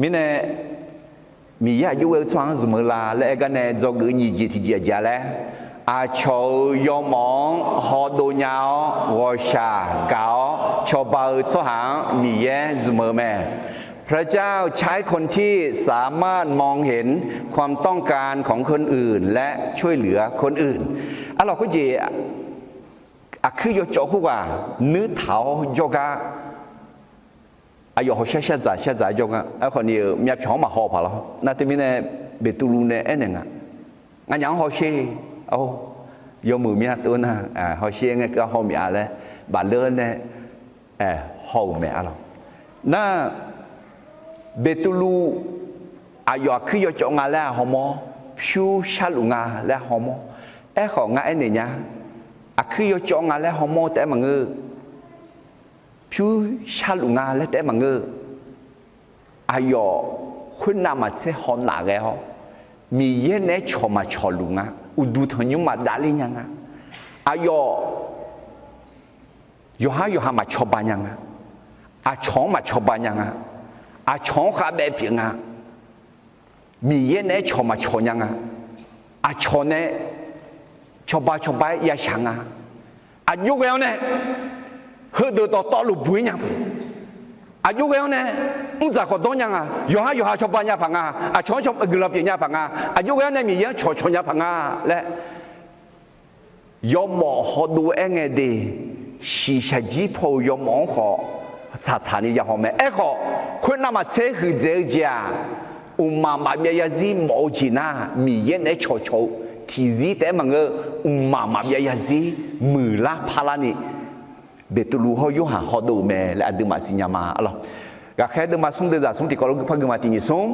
Mirnae, Miqyaer aqjox ghae-eu tsawrhaq-anr zmq-eu la laer aer gar nae dzawgeuf nyiq jeq tiqjeq aqjeq-a laer, aqcawq-euq yawmawf-anr hawdov nya-awr ghawqshaq gaq-awr cawba-eu tsawrhaq-anr Miqyaer zmq-eu mae. พระเจ้าใช้คนที่สามารถมองเห็นความต้องการของคนอื่น และช่วยเหลือคนอื่น Arlawq, khoerjeq aqkuir yawcawv khoerghaq nuirtaq-awr jawrgar aqyawf hawshar shardzaq shardzaq-aer jawr nga. Aerkhawf ni-euq myavpyawq-anr maqhaw paq lawr. Nar teumirnae Beqtuvluv nae aernaeq nga, Nganyaf-anr hawsher. Yawmuiq mya tov nar, hawsher ngae keuv-a haw mif-a laer bafleur nae haw-euq mae arlawq. Nar Beqtuvluv aqyawf aqkuir yawcawv nga laer-a hawmawr, pyur sharluf nga laer hawmawr. Aerkhawf ngar aernaeq nya, aqkuir yawcawv nga laer hawmawr taef-aer maqngeur, pyur sharluf nga laer taef-aer maqngeur. Aqyawf khoernav maqtser hawnaf ghae-awr, Miqyaer naeq-aer cawq maqcawq luf nga. Uqduq tanqnymr maqdav ler nya nga. Aqyawf yawqhar yawqha maqcawba nya nga. Aqcawq-anr maqcawba nya nga. Aqcawq-anr khavbaev pyeuf nga. Miqyaer naeq-aer cawq maqcawq nya nga. Aqcawq nae cawba cawba-aer yashaq nga. Aqjox ghae-awr nae heudeuq dawqtawvluf buq-ir nya paq. Aqjox ghae-awr nae mrdzaq khawf dawr nya nga. Yawqhar yawqha cawba nya paq nga. Aqcawq-anr guiqlanq pyeuf nya paq nga. Aqjox ghae-awr nae Miqyaer-anr cawqcawq nya paq nga laer yawmawf hawdov-aer ngae de. Shiqshaq jir paw-euq yawmawf-anr khawf tsaqtsaq ni yahaw mae. Aerkhawf, khoernav maqtser huiqdzaeq-eu jeq-aq, mqmaq maqbyav zarzir mawf-eu jeq nar, Miqyaer naeq-aer cawqcawq-eu tiqzir taef-aer maqngeur, mqmaq maqbyav zarzir muiqlar parlar ni Beqtuvluv hawr Yorhaq hawdov-euq mae laer aqduimaf siqnya ma arlawq. Ghaqkhaer deuvma smr deuvzaq smr tiqkawv lof guiqpar guiqma tiq nyiq smr.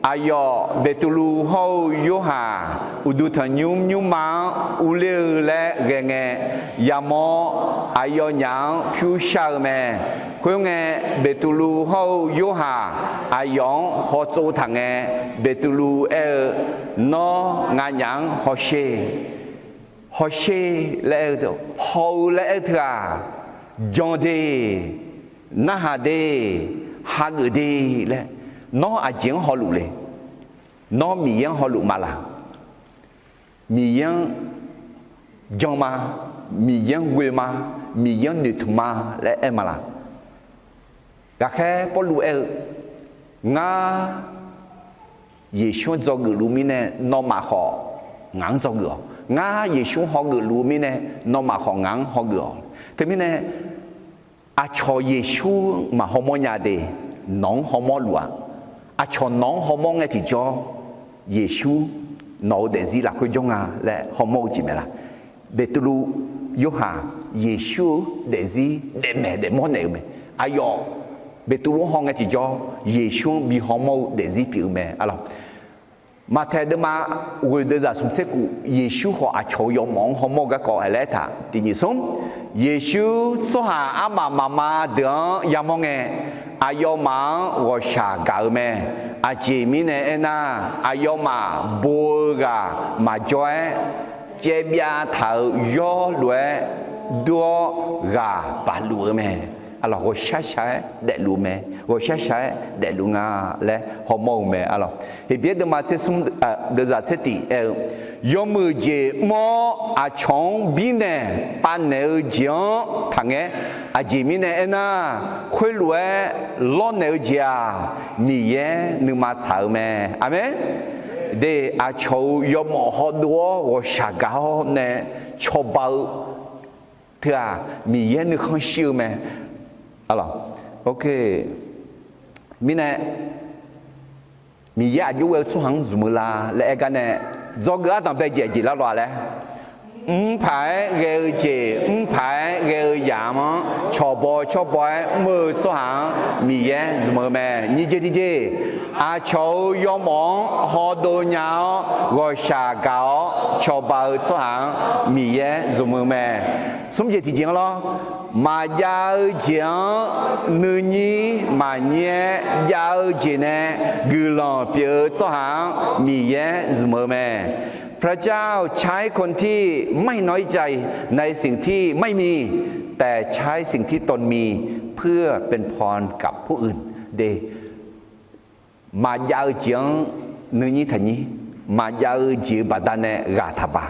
Aqyawf Beqtuvluv hawr-eu Yorhaq uqduq tanqnymr nymrma-anr urler-eu laer ghae ngae, yamawr aqyawfnyaf-anr pyur shar-eu mae. Khoerngae, Beqtuvluv hawr-eu Yorhaq aqyawf-anr hawtsov taq ngae, Beqtuvluv aer-eu, Nawr nganyaf-anr hawsher. Hawsher laer aer-eu, haw-eu laer aer-eu teu-aq, jan de, narhaq de, hageuf de laer, nawr aqjeq-anr hawluf le? Nawr Miqyaer-anr hawluf ma laq? Miqyaer-anr jan ma, Miqyaer-anr ghoe ma, Miqyaer-anr noeqtmq ma laer aer ma laq? Ghaqkhaer Pawrluv aer-eu, Ngar Yeqsur-anr dzawgeuf luf-eu mirnae, nawmaf khawf ngaq-anr dzawgeuf-awq. Ngar Yeqsur-anr hawgeuf luf-eu mirnae, nawmaf khawf ngaq-anr hawgeuf-awq. Teumirnae, aqcawq Yeqsur-anr maq hawmawr nya de, nawq-anr hawmawr luf-a. Aqcawq nawq-anr hawmawr ngae tiqjawr, Yeqsur nawq-eu daefzir lafkhoer jawr nga laer hawmawr-eu jeq mae laq? Beqtuvluv, Yorhaq, Yeqsur-eu daefzir daefmaeq daefmawr naeq-eu mae. Aqyawf Beqtuvluv-anr haw ngae tiqjawr, Yeqsur-anr bi hawmawr-eu daefzir pyeuf-eu mae arlawq. Maqtaeq deuvma ghoeq deuvzaq smq tser kuf, Yeqsur khawf aqcawq-eu yawmawf-anr hawmawr-eu garkawv aerlaer aertaq tiq nyiq smr. Yeqsur tsawrhaq armaf mafma deuq-anr yamawr ngae, aqyawfmaf-anr ghawqshaq gaq-eu mae. Aqjeq mirnae aernar, aqyawfmaf bo-eu ghaq maqjawr-aer, caev byav taq-euq yawr lof-aer dur-awr ghaq baq luf-eu mae. Arlawq, ghawqshaq shaq-aer daefluf mae. Ghawqshaq shaq-aer daefluf nga laer hawmawr-eu mae arlawq. Heqbyaer deuvma tser smr, deuvzaq tser tiq aer-eu, yawmuiq jeq mr-awr aqcawq-anr birnaeq pavnaeq-eu jeq-anr taqngaer. Aqjeq mirnae aernar, khoerlof-aer lawrnaeq-eu jeq-aq, Miqyaer nuima tsaq-eu mae. Aqmeq. De, aqcawq-euq yawmawf hawdov-awr ghawqshaq gaq-awr nae cawba-eu teu-aq, Miqyaer nuikhanr shir-eu mae. Arlawq, mirnae, Miqyaer aqjox ghae-eu tsawrhaq-anr zmq-eu la laer aer gar nae, dzawgeuf ardanq bae jeq aqjeq lar lawq-a laer, mr paq-aer ghae-eu jeq, mr paq-aer ghae-eu yamq-anr cawqbaw cawrbaw-aer mr-eu tsawrhaq-anr Miqyaer zmq-eu mae. Nyiq jeq tiqjeq, aqcawq-euq yawmawf-anr hawdov nya-awr ghawqshaq gaq-awr cawba-eu tsawrhaq-anr Miqyaer zmq-eu mae. Smr jeq tiqjeq-anr lawr, maqjav-eu jeq-anr nuinyir maqnyir-aer jav-eu jeq nae guiqlanq pyeuf-eu tsawrhaq-anr Miqyaer zmq-eu mae. พระเจ้าใช้คนที่ไม่น้อยใจในสิ่งที่ไม่มี แต่ใช้สิ่งที่ตนมีเพื่อเป็นพรกับผู้อื่น de. Maqjav-eu jeq-anr nuinyir taqnyir, maqjav-eu jeq-euq baqdanae ghaq taqbaq.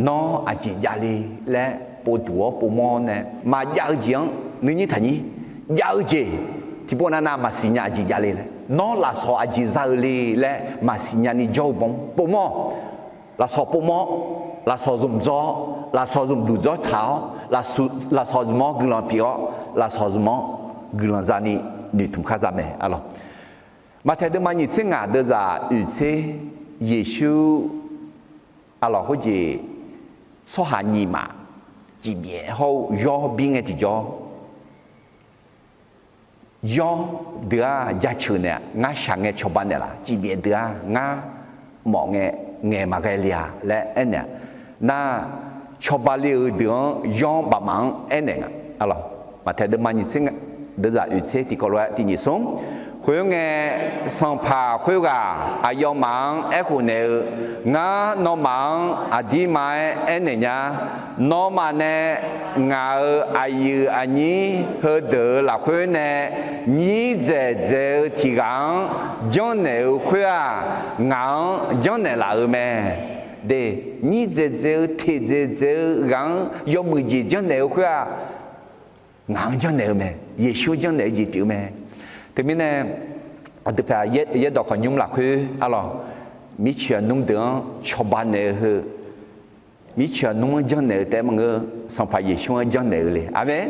Nawr aqjeq javle laer povduq-awr povmawr-awr nae, maqjav-eu jeq-anr nuinyir taqnyir, jav-eu jeq tiqpov navnav maqsiq nya aqjeq javle laer, nawr lafsawq aqjeq za-eu le laer maqsiq nyani jawr-eu bawr povmawr-awq. Lafsawq povmawr-awr, lafsawq zmq dzawr-awr, lafsawq zmqduq dzawr tsaq-awr, lafsawq zmq-anr guiqlanq pyeuf-awr, lafsawq zmq-anr guiqlanq zani noeqtmq khar za mae arlawq. Maqtaeq deuvma nyiq tser ngaq deuvzaq oeq tser, Yeqsur arlawq khoerjeq tsawrhaq nyiq maf cifbyaef hawr-eu yawr bir ngae tiqjawr, yawr deuq-aq jaceuq naeq-aq ngar shaq ngae cawba naeqlaf, cifbyaef deuq-aq ngar mawf ngae ngaeq maqghae le-a laer aernaeq-a. Nar, cawba le-euq deuq-anr yawr-anr bafmaf-anr aernaeq nga. Maqtaeq deuvma nyiq tser deuvzaq oeq tser tiqkawv lof-aer tiq nyiq smr. Khoerngae, sanqpaq khoerghaq aqyawfmaf-anr aerkhof naeq-eu, Ngar nawmaf-anr aqdirma-aer aernaeq nya. Nawmaf nae ngaq-euq aqyuif aqnyir heudeuq-euq lafkhoer nae nyir dzaeq dzaeq-eu tiq ghaq-anr janrnaeq-eu khoer-aq, ngaq-anr janrnaeq laf-eu mae. De, nyir dzaeq dzaeq-eu teq dzaeq dzaeq-eu ghaq-anr yawmuiq jeq janrnaeq-eu khoer-aq, ngaq-anr janrnaeq-eu mae. Yeqsur-anr janrnaeq-eu jeq pyeuf-eu mae. Teumirnae, aqdui paq yaerdawq khawqnymr lafkhoer arlawq, mircoeq aqnmr deuq-anr cawba naeq-eu heu, mircoeq aqnmr-anr janrnaeq-eu taef-aer maqngeur, Sanqpaq Yeqsur-anr janrnaeq-eu le. Aqmeq.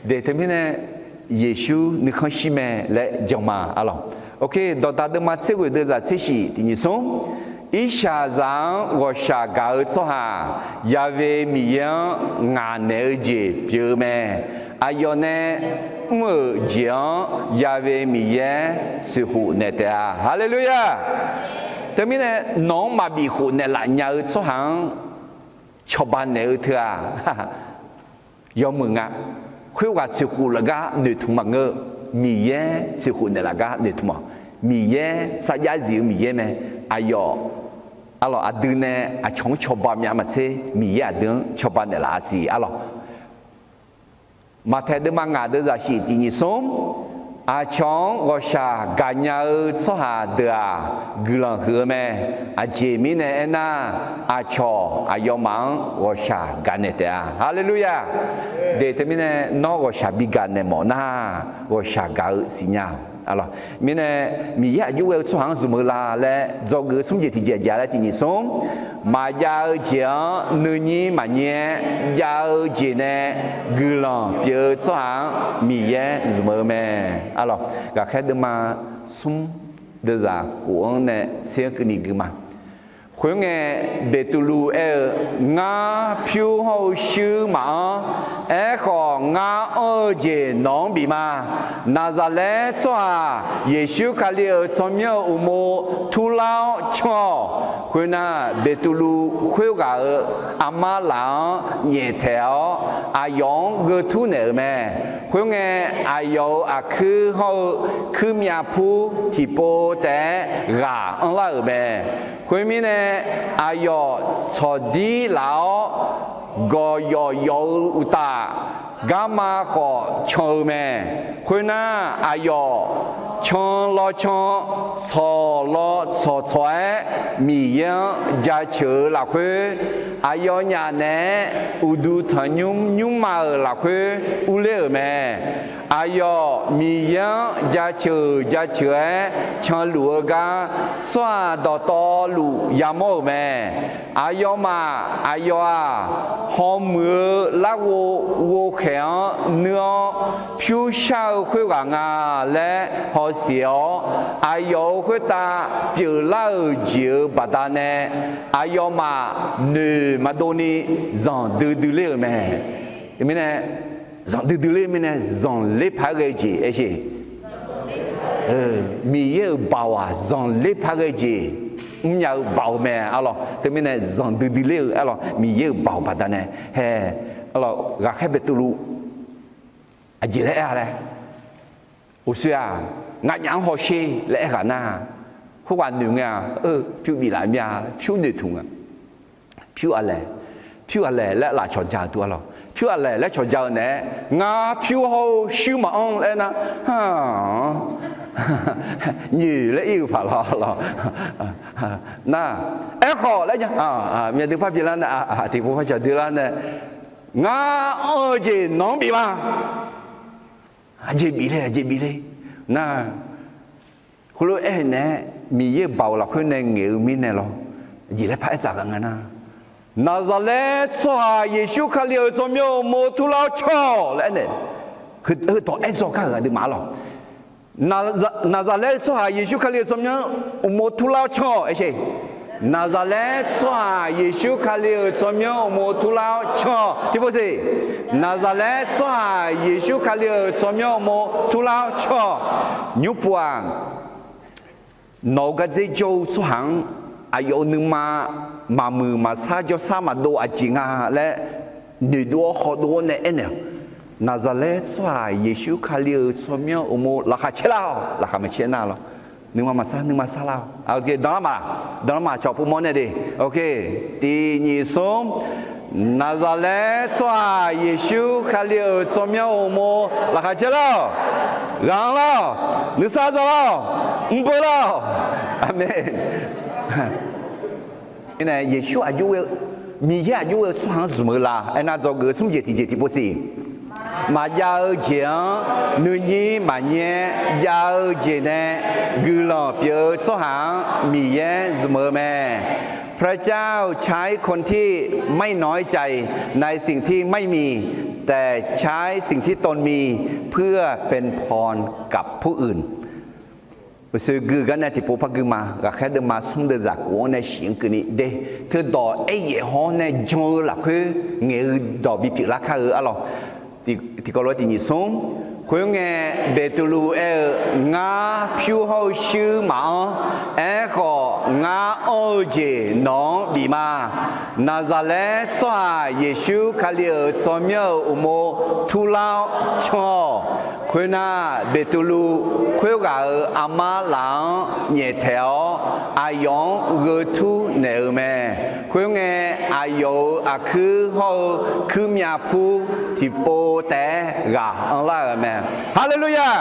De, teumirnae, Yeqsur nuikhanr shir mae laer jan ma arlawq. Ok, dawqdaq deuvma tser ghoeq deuvzaq tser shif tiq nyiq smr. Irshaqzaq-anr ghawqshaq gaq-eu tsawrhaq, Yaqve Miqyaer-anr ngaq naeq-eu jeq pyeuf-eu mae. Aqyawf nae mr-euq jeq-anr Yaqve Miqyaer tsoeqkhof naeq taef-a. Haleluya! Teumirnae, nawq-anr maqbif khof naeqlaf nya-eu tsawrhaq-anr cawba naeq-eu teu-aq, yawmuiq nga. Khoerghaq tsoeqkhof laf gar noeqtmq maqngeur. Miqyaer tsoeqkhof naeqlaf gar noeqtmq-awq. Miqyaer sarjax zif-eu Miqyaer mae. Aqyawf, arlawq, aqdui nae aqcawq-anr cawba myav maqtser, Miqyaer aqdui-anr cawba naeqlaf-a siq arlawq. Maqtaeq deuvma ngaq deuvzaq shif tiq nyiq smr. Aqcawq-anr ghawqshaq gaqnya-eu tsawrhaq deuq-aq, guiqlanq huiq-eu mae. Aqjeq mirnae aernar, aqcawq aqyawfmaf-anr ghawqshaq gaq naeq taef-a. Haleluya! De, teumirnae nawr ghawqshaq bi gaq naeq mawf nar, ghawqshaq gaq-eu siqnya. Arlawq, mirnae, Miqyaer aqjox ghae-eu tsawrhaq-anr zmq-eu la laer dzawgeuf-eu smr jeq tiqjeq aqjeq laer tiq nyiq smr. Maqjav-eu jeq-anr nuinyir maqnyir-aer jav-eu jeq nae guiqlanq pyeuf-eu tsawrhaq-anr Miqyaer zmq-eu mae. Arlawq, ghaqkhaer deuvma smr deuvzaq kof-anr nae tser-anr keuvni gui ma. Khoerngae, Beqtuvluv aer-eu, Ngar pyur hawr-eu shuir maqanr. Aerkhawf, ngar anr-eu jeq nawq-anr bif ma. Naqzaqlaer tsawrhaq Yeqsur Kali-euq tsawrmyanr-euq uqmov turlar-awr can-awq. Khoernar, Beqtuvluv khoerghaq-euq armar laf-anr nyaeftaeq-awr, aqyawf-anr gheutmr naeq-euq mae. Khoerngae, aqyawf-euq aqkuir hawr-eu kuirmyav pur tiqpov taef-aer ghaq anrlar-euq mae. Khoermirnae, aqyawf tsawqdir laf-awr, gawqyawf yawf-eu uqtaf, garma khawf can-eu mae. Khoernar, aqyawf can law can, tsawq law tsawq tsawq-aer, Miqyaer-anr jaceuq-eu lafkhoer, aqyawfnyaf naeq-aer uqduq tanqnymr nymrma-euq lafkhoer urler-euq mae. Aqyawf Miqyaer-anr jaceuq jaceuq-aer canluf-eu gar, tsawrhaq dawqtawvluf yamawr-euq mae. Aqyawfmaf aqyawf-aq, hawmuiq-eu larghov ghovkhaeq-anr nuir-awr pyur shar-eu khoerghaq nga laer hawsiq-awr, aqyawf-euq khoertav pyeuflar-euq jeq-euq baqdanae, aqyawfmaf noeq maqdov ni zanqdui dui ler-euq mae. Mirnae, zanqdui dui ler mirnae, zanqler paq-aer ghae-eu jeq aer sheq. Miqyaer-euq baoq-aq, zanqler paq-aer ghae-eu jeq mrnya-eu baoq mae arlawq. Teumirnae zanqdui dui ler-eu arlawq, Miqyaer-euq baoq baqdanae hae. Arlawq, ghaqkhaer Beqtuvluv aqjeq laer aer-a laer, uqshoe-aq, nganyaf-anr hawsher laer aerghaq nar, khoerghaq noeq ngae-aq, pyur biflaf mir-a, pyur noeqtmq-a. Pyur aqlaeq, pyur aqlaeq laer laf cawqja-euq tu arlawq. Pyur aqlaeq laer cawqja-eu naeq-aer, ngar pyur hawr-eu shuir maqanr laer aernar, nyoeq laer ir-eu paq lawq lawq. Nar, aerkhawf laer nya, myavdui par byalar nae, tiqpov par caq dui lar nae, ngar anr-eu jeq nawq-anr bif ma. Aqjeq bif le, aqjeq bif le. Nar, khoerlof-aer naeq-aer Miqyaer-euq baoq lafkhoer nae ngaeq-eu mirnae lawr, aqjeq laer paq-aer tsaf ghaq nga nar, Naqzaqlaer tsawrhaq Yeqsur Kali-euq tsawrmyanr-euq uqmov turlar-awr can-awq laer aernaeq, heudawq aer dzaw kar-euq aqduimaf arlawq. Naqzaqlaer-eu tsawrhaq Yeqsur Kali-euq tsawrmyanr uqmov turlar-awr can-awq. Aer sher. Naqzaqlaer tsawrhaq Yeqsur Kali-euq tsawrmyanr uqmov turlar-awr can-awq. Tiqpov siq. Naqzaqlaer tsawrhaq Yeqsur Kali-euq tsawrmyanr uqmov turlar-awr can-awq. Nymrpov-aq, nawq-eu gardzer jawr-eu tsawrhaq-anr aqyawf-euq nuima maqmuiq maqsar jawrsar maqdov aqjeq nga laer noeqdov-awr hawdov-awr nae aernaeq-awq. Naqzaqlaer tsawrhaq Yeqsur Kali-euq tsawrmyanr uqmov laqkhaq caerlar-awq. Laqkhaq maqcaer nar lawr. Nuima maqsar nuima sarlar-awq. Danlar ma, danlar ma cawq pov mawr nae de. Tiqnyif smr. Naqzaqlaer tsawrhaq Yeqsur Kali-euq tsawrmyanr uqmov laqkhaq caerlar-awq. Ghaq anrlar-awq. Nuisar dzawlar-awq. Mrbeu lar-awq. Aqmeq. Nae Yeqsur aqjox-aer, Miqyaer aqjox-aer-eu tsawrhaq-anr zmq-eu la? Aernar, dzawgeuf smr jeq tiqjeq tiqpov siq. Maqjav-eu jeq-anr nuinyir maqnyaer jav-eu jeq nae guiqlanq pyeuf-eu tsawrhaq-anr Miqyaer zmq-eu mae. พระเจ้าใช้คนที่ไม่น้อยใจในสิ่งที่ไม่มี แต่ใช้สิ่งที่ตนมีเพื่อเป็นพรกับผู้อื่น Uqshoe gui gar nae tiqpov par gui ma. Ghaqkhaer deuvma smr deuvzaq kof-anr nae shif-anr keuvni de. Teudawq aeryaef haw-anr nae jan-eu lafkhoer ngaeq-eu dawq bipyeuf lar kar-eu arlawq. Tiqkawv lof-aer tiqnyif smr. Khoerngae, Beqtuvluv aer-eu, Ngar pyur hawr-eu shuir maqanr. Aerkhawf, ngar anr-eu jeq nawq-anr bif ma. Naqzaqlaer tsawrhaq Yeqsur Kali-euq tsawrmyanr-euq uqmov turlar-awr can-awq. Khoernar, Beqtuvluv khoerghaq-euq armar laf-anr nyaeftaeq-awr, aqyawf-anr gheu tur naeq-eu mae. Khoerngae, aqyawf-euq aqkuir hawr-eu kuirmyav pur tiqpov taef-aer ghaq anrlar-euq mae. Haleluya!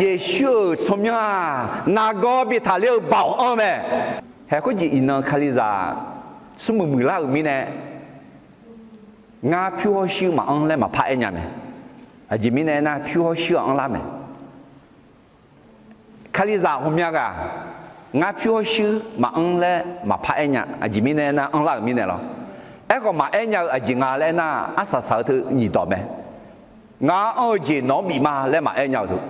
Yeqsur-euq tsawrmyanr-aq, nargawr bi taqler-eu baoq anr-eu mae. Haeq khoerjeq iqnan Kalizaq smrmuiq muiqlar-euq mirnae, Ngar pyur hawr shuir maqanr laer maqpar aer nya mae. Aqjeq mirnae aernar, pyur hawr shuir-aq anrlar mae. Kalizaq ghawqmya ghaq, Ngar pyur hawr shuir maqanr laer maqpar aer nya. Aqjeq mirnae aernar, anrlar-euq mirnae lawr. Aerkhawf, maqaer nya-eu aqjeq nga laer aernar, arsaq saq-eu teu nyiq dawq mae. Ngar anr-eu jeq nawq-anr bif ma laer maqaer nya-euq teu.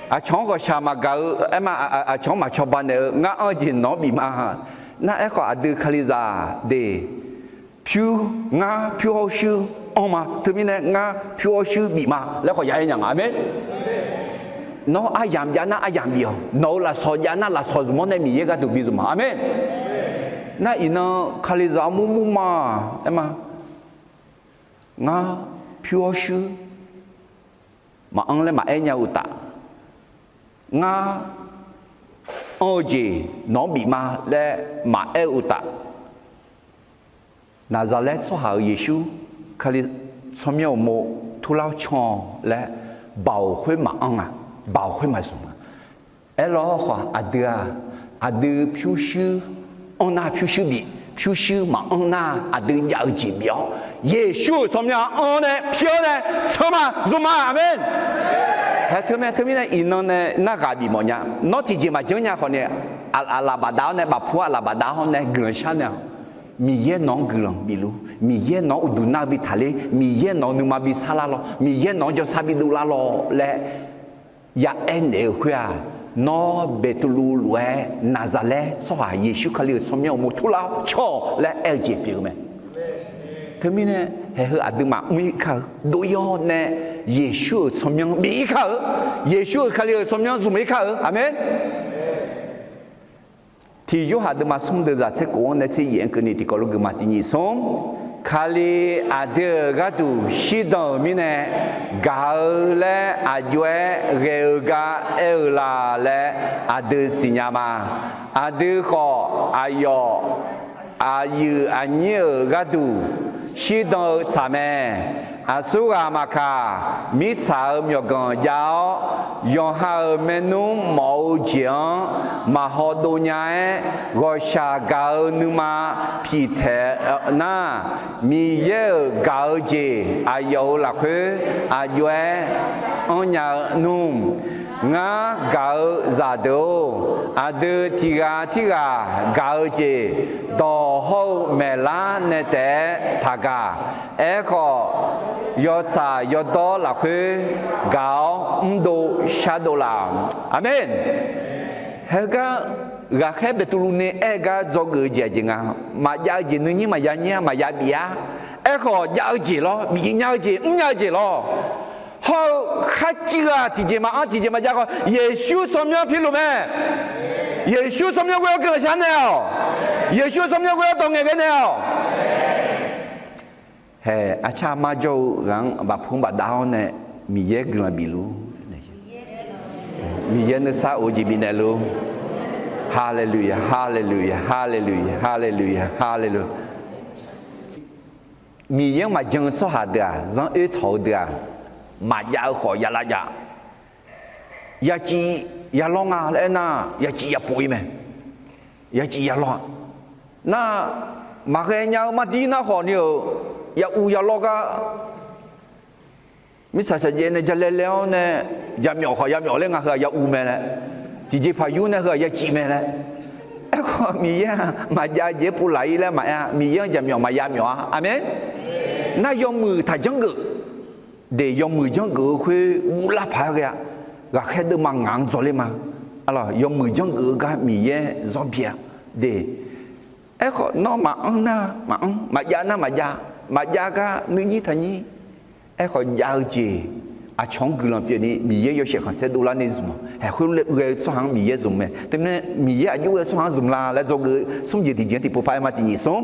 Aqcawq-anr ghawqshaq maqgaq-eu aerma, aqcawq-anr maqcawba naeq-eu, Ngar anr-eu jeq nawq-anr bif ma. Nar aerkhawf, aqdui Kalizaq de, pyur, ngar pyur hawr shuir anr ma. Teumirnae ngar pyur hawr shuir bif ma laer khawf ya aer nya nga. Aqmeq. Nawr aryamq jav nar aryamq bif-awq. Nawq-euq lafsawq jav nar lafsawq zmq-awr nae Miqyaer gharduq bi zmq ma. Aqmeq. Nar iqnan Kalizaq armur mur ma aerma. Ngar pyur hawr shuir maqanr laer maqaer nya-eu uqtaf, Ngar anr-eu jeq nawq-anr bif ma laer maqaer-eu uqtaf, Naqzaqlaer tsawrhaq-euq Yeqsur Kali tsawrmyanr uqmov turlar-awr can-awq laer, baoq khoer maqanr-a, baoq khoer maqzmq-a. Aerlawr khawf, aqdui-aq, aqdui pyurshuir anr nar pyurshuir bif, pyurshuir maqanr nar aqdui jav-eu jeq bif-awr, Yeqsur-euq tsawrmyanr anr nae pyur-awr nae tsanr ma zmq ma. Aqmeq. Haeq teumirnae, teumirnae iqnan nae nar ghaq bif mawf nya. Nawr tiqjeq maqjanr nya khawf ni, aqlaf bafdav-awr nae, bafpu aqlaf bafdav-awr nae guiqlanq shar nae-awq. Miqyaer nawq-anr guiqlanq bifluf, Miqyaer nawq-anr uqduq nar-eu bi taqler, Miqyaer nawq-eu nuima bi sarlar lawr, Miqyaer nawq-anr jawrsar bi dovlar lawr laer ya aer naeq-eu khoer-aq, nawr Beqtuvluv lof-aer Naqzaqlaer tsawrhaq Yeqsur Kali-euq tsawrmyanr uqmov turlar-awr can-awq laer aer-eu jeq pyeuf-eu mae. Teumirnae, haeq heu aqduimaf mr-ir kar-eu, dov-ir-awr nae Yeqsur-euq tsawrmyanr bif-ir kar-eu, Yeqsur-euq Kali-euq tsawrmyanr zmq-ir kar-eu. Aqmeq. Tiq Yorhaq deuvma smr deuvzaq tser kof-anr nae tser yaef-anr keuvni tiqkawv lof guiqma tiq nyiq smr. Kali aqdui-euq gharduq shirdan-euq mirnae gaq-eu laer aqjox-aer ghae-eu gar aer-eu la laer aqdui siqnya ma. Aqdui khawf aqyawf aqyuif aqnyir-euq gharduq shirdan-eu tsaq mae. Aqsurghaq maqkaq, mirtsaq-euq myawqganq jav-awr, yawqha-euq maernmr mawf-eu jeq-anr maqhaw dov nya-aer, ghawqshaq gaq-eu nuima piqtaeq nar, Miqyaer-euq gaq-eu jeq aqyawf-euq lafkhoer aqjox-aer anrnya-eu nmr. Ngar gaq-eu zaqdeuq-or, aqdui tiq ghaq tirghaq gaq-eu jeq dawq hawr-eu maeqlar nae taef-aer taqgaq. Aerkhawf, yawtsaq yawdawr lafkhoer gaq-awr mrdov shardov laf. Aqmeq. Heugar ghaqkhaer Beqtuvluv nae aer-eu gar dzawgeuf-eu jeq aqjeq nga. Maqjav-eu jeq nuinyir maqya nyir-a, maqya bif-ar. Aerkhawf jav-eu jeq lawr, bif nya-eu jeq, mrnya-eu jeq lawr. Hawr-eu kharciv ghaq tiqjeq maqanr tiqjeq maqjav khawf, Yeqsur tsawrmyanr piluf mae. Yeqsur tsawrmyanr ghoe-awr guiqlanq shar naeq-awq. Yeqsur tsawrmyanr ghoe-awr dawq ngaeqghae naeq-awq. Haeq, arcar armar jawr-eu ghaq-anr bafpur bafdav-awr nae Miqyaer guiqlanq bif luf. Miqyaer nuisar of-eu jeq bifnaeq luf. Haleluya, haleluya, haleluya, haleluya, haleluya. Miqyaer-anr maqjan-eu tsawrhaq deuq-aq, zanr oer tawq-eu deuq-aq, maqjav-eu khawf ya lavjav. Yaciv yalawr nga laer aernar, yaciv yapov-ir mae. Yaciv yalawr-a. Nar, maqghae nya-eu mardir nar khawfni-euq, ya uv yalawr gar mirtsaq shaqjaev nae jalae lae-awr nae, jaqmyawf khawf yamyawf laer nga heu-aq ya uv mae laer, tiqjeqpaq yur nae heu-aq yaciv mae laer. Aerkhawf Miqyaer-aq maqjav jeq-aer povlaf-ir laer maqaer-a. Miqyaer-anr jaqmyawf maqya myawf-a. Aqmeq. Nar yawmuiq taqjanr geuf. Deq yawmuiq janrgeuf-eu khoer guvlar paq-aer ghae-a. Ghaqkhaer deuvma ngaq-anr dzawr ler ma. Arlawq, yawmuiq janrgeuf-eu gar Miqyaer zanr byae-a. Deq, aerkhawf nawr maqanr nar maqanr, maqjav nar maqjav, maqjav gar nuinyir taqnyir. Aerkhawf jav-eu jeq aqcawq-anr guiqlanq pyeufni Miqyaer yawshaef khanqsaer dovlar ni zmq-awq. Haeq khoer ghae-eu tsawrhaq-anr Miqyaer zmq mae. Teumirnae Miqyaer aqjox ghae-eu tsawrhaq-anr zmq la laer dzawgeuf-eu smr jeq tiqjeq-anr tiqpov par aer ma. Tiqnyif smr.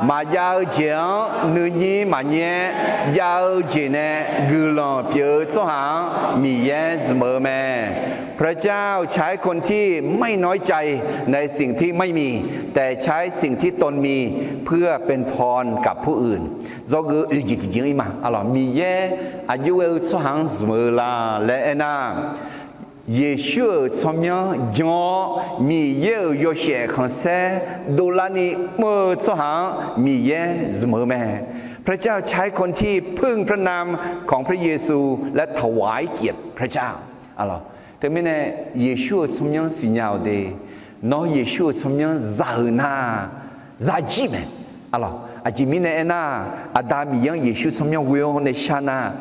Maqjav-eu jeq-anr nuinyir maqnyir-aer, jav-eu jeq nae guiqlanq pyeuf-eu tsawrhaq-anr Miqyaer zmq-eu mae. พระเจ้าใช้คนที่ไม่น้อยใจในสิ่งที่ไม่มี แต่ใช้สิ่งที่ตนมีเพื่อเป็นพรกับผู้อื่น Dzawgeuf-eu oeq jeq tiqjeq-anr ir ma. Arlawq, Miqyaer aqjox ghae-eu tsawrhaq-anr zmq-eu la laer aernar, Yeqsur-euq tsawrmyanr jan-awr Miqyaer-euq yawshaef khanqsaer dovlar ni mr-eu tsawrhaq-anr Miqyaer zmq-eu mae. พระเจ้าใช้คนที่พึ่งพระนามของพระเยซูและถวายเกียรติพระเจ้า Arlawq, teumirnae Yeqsur-euq tsawrmyanr siqnya-awq de. Nawr Yeqsur-euq tsawrmyanr za-euq nar, zajir mae. Arlawq, aqjeq mirnae aernar, Aqda Miqyaer-anr Yeqsur tsawrmyanr ghoe-awr nae shar nar,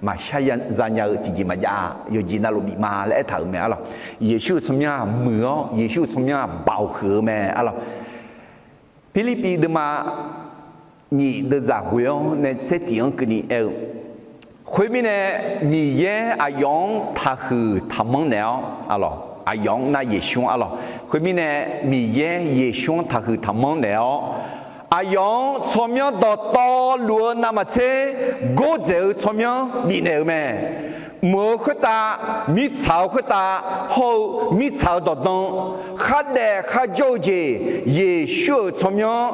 maqshar zanya-eu tiqjeq maqjav, yawqjeq navluf bif ma laer aertaq-euq mae. Arlawq, Yeqsur-euq tsawrmyanr-aq muiq-awr, Yeqsur-euq tsawrmyanr-aq baoq huiq-eu mae. Arlawq, Pirlirpiv deuvma nyif deuvzaq ghoe-awr nae tser tiq-anr keuvni aer-eu, khoermirnae Miqyaer aqyawf-anr taqhuiq taqmanr naeq-awr, arlawq, aqyawf-anr nar Yeqsur-anr, arlawq, khoermirnae Miqyaer Yeqsur-anr taqhuiq taqmanr naeq-awr, aqyawf-anr tsawrmyanr dawqtawvluf-eu navmaqtser gordzaeq-eu tsawrmyanr bifnaeq-euq mae. Mq-eu khoertav, mirtsaq-eu khoertav, hawr-eu mirtsaq-eu dawqdan, khardaef kharjawr-eu jeq, Yeqsur-euq tsawrmyanr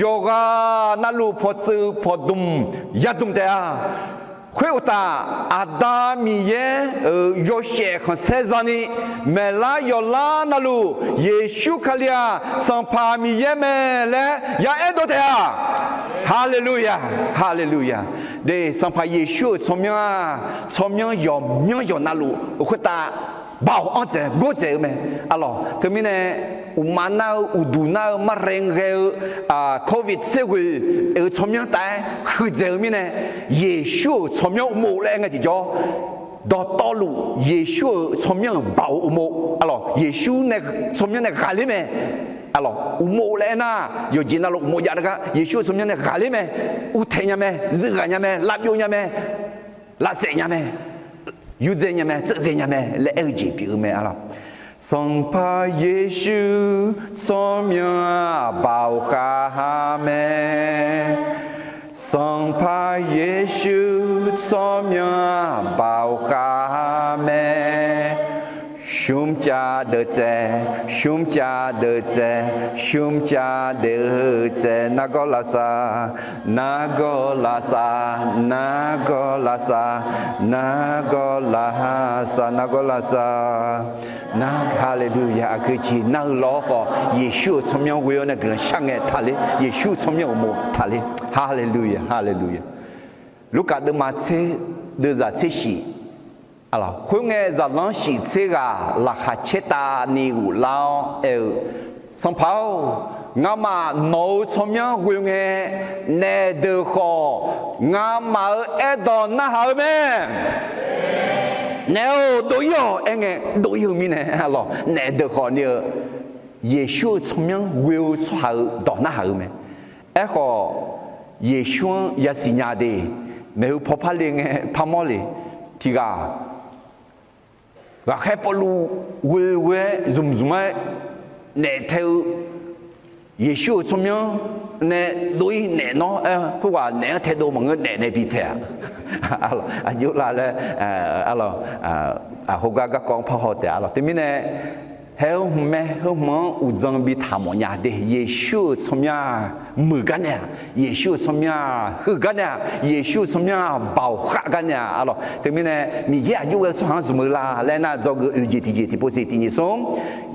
yawqghaq navluf pawqtsuif pawqdmq yadmq taef-a. Khoeruqtaf, Aqda Miqyaer-euq yawshaef khanqsaer zani, maeqlar yawqlar navluf Yeqsur Kali-aq Sanqpaq Miqyaer mae laer ya aerdov taef-a. Haleluya, haleluya. De, Sanqpaq Yeqsur-euq tsawrmyanr-aq, tsawrmyanr yawqmyanr yawq navluf-eu khoertav baoq anr dzaeq gordzaeq-eu mae. Arlawq, teumirnae uqma nar-eu, uqduq nar-eu, marren ghae-eu, covid tser ghoeq-eu tsawrmyanr taef-aer huiqdzaeq-eu mirnae, Yeqsur-euq tsawrmyanr uqmov laer aer ngae tiqjawr, dawqtawvluf Yeqsur-euq tsawrmyanr-euq baoq uqmov, arlawq, Yeqsur nae tsawrmyanr nae ghaqler mae. Arlawq, uqmov laer aernar, yawqjeq navluf uqmov jav-eu gar Yeqsur-euq tsawrmyanr nae ghaqler mae. Uvtaeq nya mae, zuivghaq nya mae, lavbyov nya mae, lavsaef nya mae, yurdzae nya mae, tseuv dzae nya mae laer aer-eu jeq pyeuf-eu mae. Arlawq, Sanqpaq Yeqsur tsawrmyanr-aq baoq khav-a mae. Sanqpaq Yeqsur tsawrmyanr-aq baoq khav-a mae. Shmrcav deuq tsaev, shmrcav deuq tsaev, shmrcav deuq-eu tsaev, nargawr lavsav, nargawr lavsav, nargawr lavsav, nargawr lavsav, nargawr lavsav. Nar, haleluya, aqgeu jeq nar-eu lawr khawf, Yeqsur-euq tsawrmyanr ghoe-awr nae guiqlanq shar ngae taqler, Yeqsur-euq tsawrmyanr uqmov taqler. Haleluya, haleluya. Lurkaf deuvma tser, deuvzaq tser shif. Khoerngae zaqlanr shif tser ghaq laqkhaq caer tavni ghoflar-awr aer-eu, Sanqpaq-or, Ngamaf nawq-euq tsawrmyanr ghoe ngae, naef deuq khawf ngamaf-euq aerdawq narhaq-eu mae. Naef-or, dov-ir-awq aer ngae, dov-ir-eu mirnae, arlawq, naef deuq khawf ni-eu Yeqsur-euq tsawrmyanr ghoe-eu tsawrhaq-euq dawq narhaq-eu mae. Aerkhawf, Yeqsur-anr yasiq nya de, maeqhu paw par le ngae parmawr le. Tiqghaq ghaqkhaer Pawrluv ghoe ghoe-aer zmq zmq-aer naef tae-eu, Yeqsur-euq tsawrmyanr nae dov-ir naef nawr-aer, khoerghaq naef-anr taedov maqngeur, naef nae bi tae-aq. Arlawq, aqjox la laer, arlawq, khoergar garkawv-anr parhaw taef-a lawq. Teumirnae, haer-eu hmq mae, heu hmq-anr uqdzan bi taq mawf nya de. Yeqsur-euq tsawrmyanr-aq muiq gar nae-aq, Yeqsur-euq tsawrmyanr-aq huiq gar nae-aq, Yeqsur-euq tsawrmyanr-aq baoq khav gar nae-aq, arlawq. Teumirnae, Miqyaer aqjox ghae-eu tsawrhaq-anr zmq-eu la laer nar, dzawgeuf oeq jeq tiqjeq tiqpov siq tiq nyiq smr,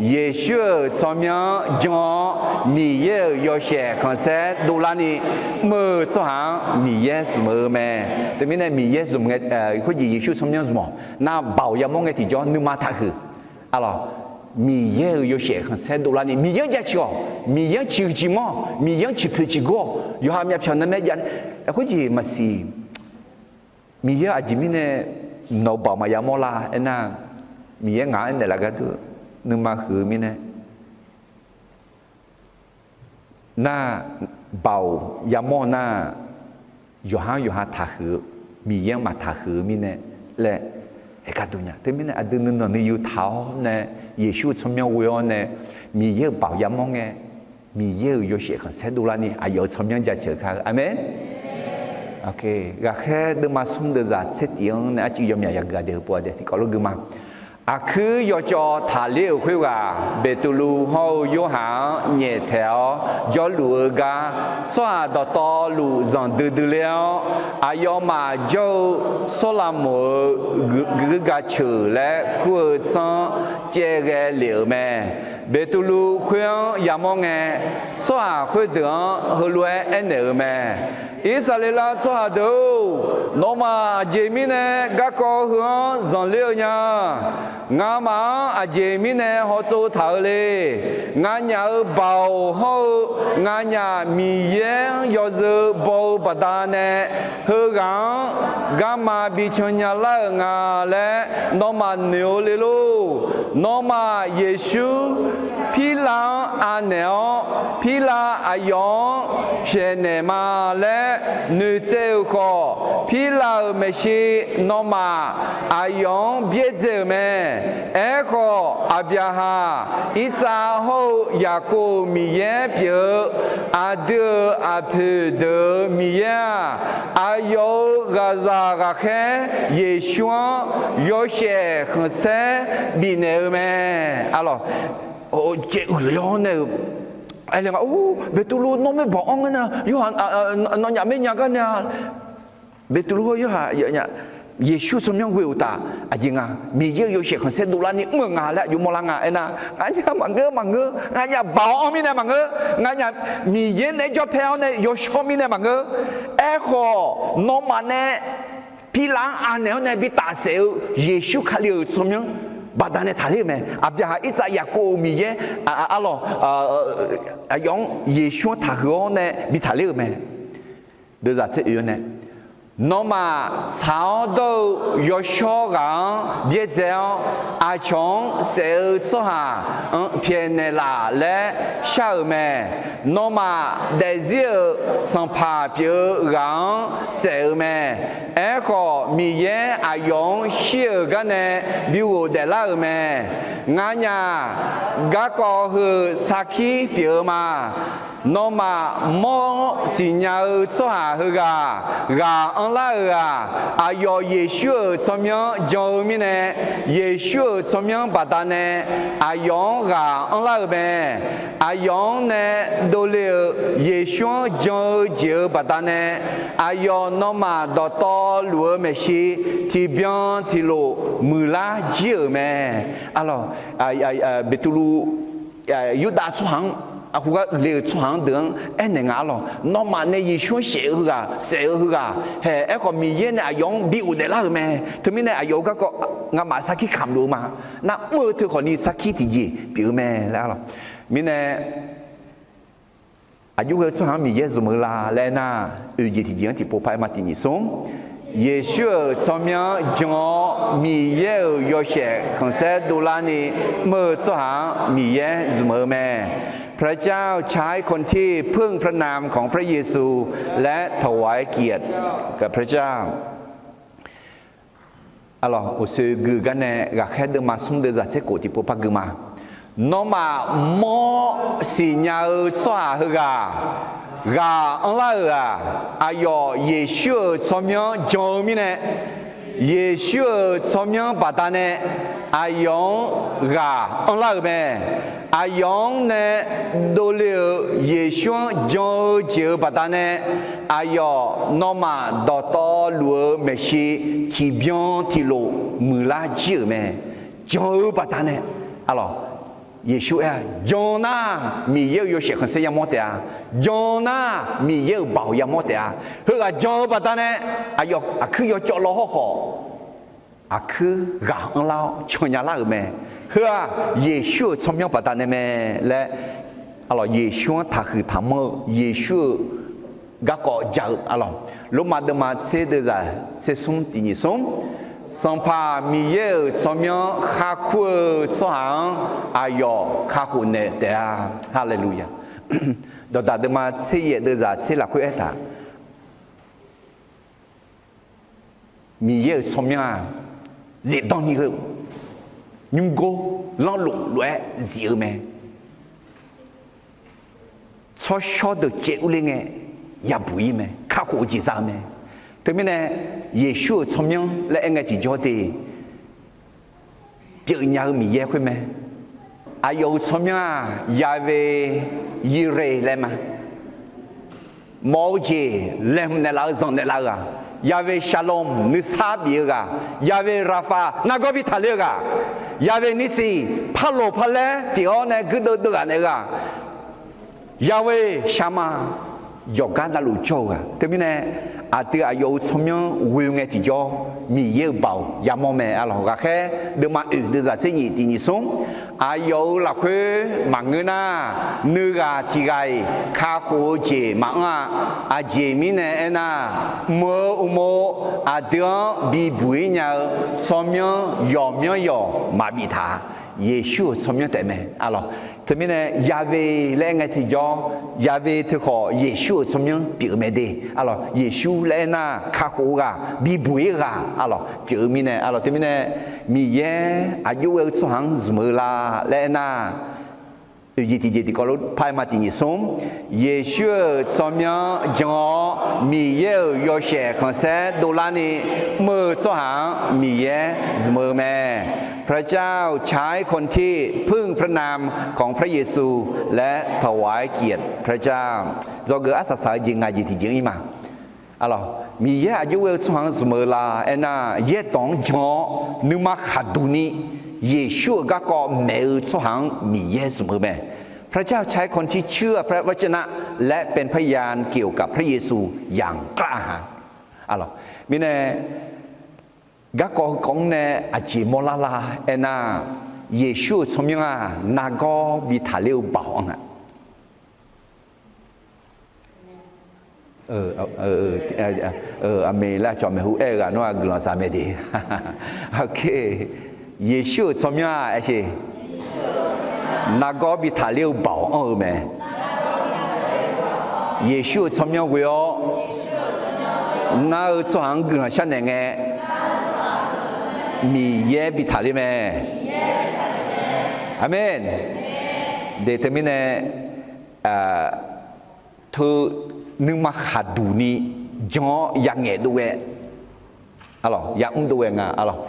Yeqsur-euq tsawrmyanr jan-awr Miqyaer-euq yawshaef khanqsaer dovlarni mr-eu tsawrhaq-anr Miqyaer zmq-eu mae. Teumirnae Miqyaer zmq ngae, khoerjeq Yeqsur tsawrmyanr zmq-awq nar, baoq yamawr ngae tiqjawr nuima taqhuiq. Arlawq, Miqyaer-euq yawshaef khanqsaer dovlarni Miqyaer-anr jaceuq-awq, Miqyaer-anr ciqhuiq ciqmanr-awq, Miqyaer-anr ciqpoeq ciqgor-awq, yawqha myavpyawq narmaer jav-a. Khoerjeq maqsiq. Miqyaer aqjeq mirnae nawq-euq baoq maqya mawr la aernar, Miqyaer ngaq-anr aernaeq laf gar deuq nuima huiq-eu mirnae, nar, baoq yamawr nar, yawqha-anr yawqha taqhuiq-eu, Miqyaer-anr maqtaqhuiq-eu mirnae laer aer gar deuq nya. Teumirnae aqdui nuinanq nuiyu taq-awr nae, Yeqsur-euq tsawrmyanr ghoe-awr nae, Miqyaer-euq baoq yamawr ngae, Miqyaer-euq yawshaef khanqsaer dovlarni aqyawf-euq tsawrmyanr jaceuq kar-eu. Aqmeq. Ghaqkhaer deuvma smr deuvzaq tser tif-anr nae arcuiv yawmyaq yageuf-a dae-eu pov-a dae tiqkawv lof gui ma. Aqkuir yawcawv taqler-euq khoerghaq, Beqtuvluv hawr-eu Yorhaq-anr nyaef taeq-awr jawrluf-eu gar, tsawrhaq dawqtawvluf zanqdui dui ler-awr, aqyawfmaf jawr-eu Sawrlavmoq-euq guirgaq ceuq laer kur-eu tsanr caev ghae lef-euq mae. Beqtuvluv khoer-anr yamawr ngae, tsawrhaq khoerdeuq-anr heulof-aer aernaeq-euq mae. Irsaqleqlav tsawrhaq deuq-or, nawmaf aqjeq mirnae garkawv heu-anr zanqler-eu nya? Ngamaf-anr aqjeq mirnae hawtsov taq-eu le? Nganyaf-euq baoq hawr-eu nganyaf Miqyaer-anr yawzeu baw-eu baqdanae, heughaq-anr garma bi can nya lar-euq nga laer nawmaf noeq-eu le lor. Nawmaf Yeqsur Pirlav-anr anaeq-awr, Pirlav aqyawf-anr pyaeqnaeq ma laer noeqtsaev-euq khawf, Pirlav-euq maeqshi nawmaf aqyawf-anr byaerdzae-euq mae. Aerkhawf, Aqbyaqhaq, Irsaq hawr-eu Yaqkov-euq Miqyaer pyeuf-eu aqdui-euq aqpoeq deuq-euq Miqyaer-aq, aqyawf-euq ghaqzaq ghaqkhaer Yeqsur-anr yawshaef khanqsaer bifnaeq-eu mae. Arlawq, caev uiqle-awr nae-eu aer le nga, Or, Beqtuvluv nawr maerbanq anr ngeur nar, Yorhaq nawnyaf maernya gar nae-a. Beqtuvluv hawr Yorhaq, Yeqsur tsawrmyanr ghoe-euq uqtaf aqjeq nga, Miqyaer-euq yawshaef khanqsaer dovlarni mr-euq nga laer aqjox mawrlar nga aernar, nganyaf maqngeur maqngeur, nganyaf baoq-anr mirnae maqngeur, nganyaf Miqyaer naeq-aer jawr pae-awr nae yawshawr mirnae maqngeur. Aerkhawf, nawmaf nae Pirlav-anr anaeq-awr nae bi tafsaef-eu Yeqsur Kali-euq tsawrmyanr baqdanae taqler-euq mae. Aqbyaqhaq, Irsaq, Yaqkov-euq Miqyaer, arlawq, aqyawf-anr Yeqsur-anr taqhuiq-awr nae bi taqler-euq mae. Deuvzaq tser oe-awr nae, nawmaf tsaq-awr dawr-eu yawshawr ghaq-anr byaerdzae-awr, aqcawq-anr saef-eu tsawrhaq-anr pyaeqnaeq laf laer shar-euq mae. Nawmaf daefzir-euq sanqpaq pyeuf-eu ghaq-anr saef-eu mae. Aerkhawf, Miqyaer aqyawf-anr shir-euq gar nae bi ghofdaeflar-euq mae. Nganyaf garkawv heu sarkir pyeuf-eu ma. Nawmaf mawr siqnya-eu tsawrhaq heughaq ghaq anrlar-euq-aq, aqyawf Yeqsur-euq tsawrmyanr jan-eu mirnae, Yeqsur-euq tsawrmyanr baqdanae aqyawf-anr ghaq anrlar-euq mae. Aqyawf-anr nae dovle-euq Yeqsur-anr jan-eu jeq-euq baqdanae, aqyawf nawmaf dawqtawvluf-eu maeqshi tiqbyan tiqlof muiqlar jir-euq mae. Arlawq, Beqtuvluv Yurdav tsawrhaq-anr, aqhu gar uiqle-euq tsawrhaq-anr deuq-anr aernaeq nga. Arlawq, nawmaf nae Yeqsur-anr saef-eu heughaq, saef-eu heughaq hae, aerkhawf Miqyaer nae aqyawf-anr bi ghofdaeflar-euq mae. Teumirnae aqyawf-euq garkawv ngamaf sarkir kamq luf-eu ma. Nar mr-eu teu khawfni sarkir tiqjeq pyeuf-eu mae laer. Arlawq, mirnae Aqjox ghae-eu tsawrhaq-anr Miqyaer zmq-eu la laer aernar, oeq jeq tiqjeq-anr tiqpov par aer ma tiqnyif smr. Yeqsur-euq tsawrmyanr jan-awr Miqyaer-euq yawshaef khanqsaer dovlarni mr-eu tsawrhaq-anr Miqyaer zmq-eu mae. พระเจ้าใช้คนที่พึ่งพระนามของพระเยซู และถวายเกียรติแก่พระเจ้า Arlawq, uqsoeq gui-eu gar nae ghaqkhaer deuvma smr deuvzaq tser khof tiqpov par gui ma. Nawmaf mawr siqnya-eu tsawrhaq heughaq ghaq anrlar-euq-aq, aqyawf Yeqsur-euq tsawrmyanr jan-eu mirnae, Yeqsur-euq tsawrmyanr baqdanae aqyawf-anr ghaq anrlar-euq mae. Aqyawf-anr nae dovle-euq Yeqsur-anr jan-eu jeq-euq baqdanae, aqyawf nawmaf dawqtawv luf-eu maeqshi tiqbyan tiqlof muiqlar jir-euq mae. Jan-eu baqdanae, arlawq, Yeqsur aer-a, jan nar Miqyaer-euq yawshaef khanqsaer yamawr taef-a. Jan nar Miqyaer-euq baoq yamawr taef-a. Heughaq jan-eu baqdanae, aqyawf aqkuir yawcawv law hawrkhawf, aqkuir ghaq anrlar-awr cannya lar-euq mae. Heu-aq, Yeqsur-euq tsawrmyanr baqdanae mae laer, arlawq, Yeqsur-anr taqhuiq taqmanr-eu, Yeqsur-euq garkawv ja-eu, arlawq, Lormav deuvma tser deuvzaq tser smr tiqnyif smr. Sanqpaq Miqyaer-euq tsawrmyanr kharkur-eu tsawrhaq-anr aqyawf kakhof naeq taef-a. Haleluya! Dawqdaq deuvma tser yaef deuvzaq tser lafkhoer aertaq, Miqyaer-euq tsawrmyanr-aq, zifdan ni heu nymrgor lanrlof lof-aer zif-eu mae. Tsawrshawr deuq caev urler ngae yabuq-ir mae. Kakhof-eu jeq za-eu mae. Teumirnae, Yeqsur-euq tsawrmyanr laer aer ngae tiqjawr de, pyeufnya-eu Miqyaer khoer mae. Aqyawf-euq tsawrmyanr-aq, Yahweh Yireh laer ma. Mawf-eu jeq laeqhmq naeqlaf-eu zanq naeqlaf-eu ghaq, Yahweh Shalom nuisar bif-eu ghaq, Yahweh Rapha nargawr bi taqler-eu ghaq, Yahweh Nissi parloq parlaer tiq-awr nae guirdeuv deuv ghaq naeq-eu ghaq, Yahweh Shammah yawqgar navluf jawr-eu ghaq. Teumirnae, aqdui aqyawf-euq tsawrmyanr ghoe ngae tiqjawr, Miqyaer-euq baoq yamawr mae. Arlawq, ghaqkhaer deuvma oeq deuvzaq tser nyif tiqnyif smr. Aqyawf-euq lafkhoer maqngeur nar, nuighaq tiq ghaq-iq kakhof-eu jeq maqanr-a. Aqjeq mirnae aernar, mq-eu uqmov aqdui-anr bibuq-ir nya-eu tsawrmyanr yawqmyanr yawq maqbif taq-a. Yeqsur-euq tsawrmyanr taef mae. Arlawq, teumirnae Yahweh laer aer ngae tiqjawr, Yahweh teukhawf Yeqsur-euq tsawrmyanr pyeuf-eu mae de. Arlawq, Yeqsur laer aernar, kakhof-eu ghaq, bibuq-ir ghaq, arlawq, pyeuf-eu mirnae, arlawq, teumirnae Miqyaer aqjox ghae-eu tsawrhaq-anr zmq-eu la laer aernar, oeq jeq tiqjeq tiqkawv lof par aer ma tiqnyif smr. Yeqsur-euq tsawrmyanr jan-awr Miqyaer-euq yawshaef khanqsaer dovlarni mr-eu tsawrhaq-anr Miqyaer zmq-eu mae. พระเจ้าใช้คนที่พึ่งพระนามของพระเยซู และถวายเกียรติพระเจ้า Dzawgeuf arsaq saq-eu jeq ngaq jeq tiqjeq-anr ir ma. Arlawq, Miqyaer aqjox ghae-eu tsawrhaq-anr zmq-eu la aernar, yaerdawq-anr jan-awr nuima khaqduq ni Yeqsur-euq garkawv maeq-eu tsawrhaq-anr Miqyaer zmq-eu mae. พระเจ้าใช้คนที่เชื่อพระวจนะและเป็นพยานเกี่ยวกับพระเยซูอย่างกล้าหาญ Arlawq, mirnae garkawv heukawv-anr nae aqjeq mawrlar la aernar, Yeqsur-euq tsawrmyanr-aq nargawr bi taqler-eu baoq anr-a. Aqmeq laer aqcawq maeqhu aer-eu ghaq nawr-aq guiqlanq saq mae de. Yeqsur-euq tsawrmyanr-aq aer sheq, nargawr bi taqler-eu baoq anr-eu mae. Yeqsur-euq tsawrmyanr ghoe-awr nar-eu tsawrhaq-anr guiqlanq sharnaeq ngae, Miqyaer bi taqler mae. Aqmeq. De teumirnae, teu nuima khaqduq ni jan-awr yangaeq dov ghae, arlawq, yamr dov ghae nga, arlawq.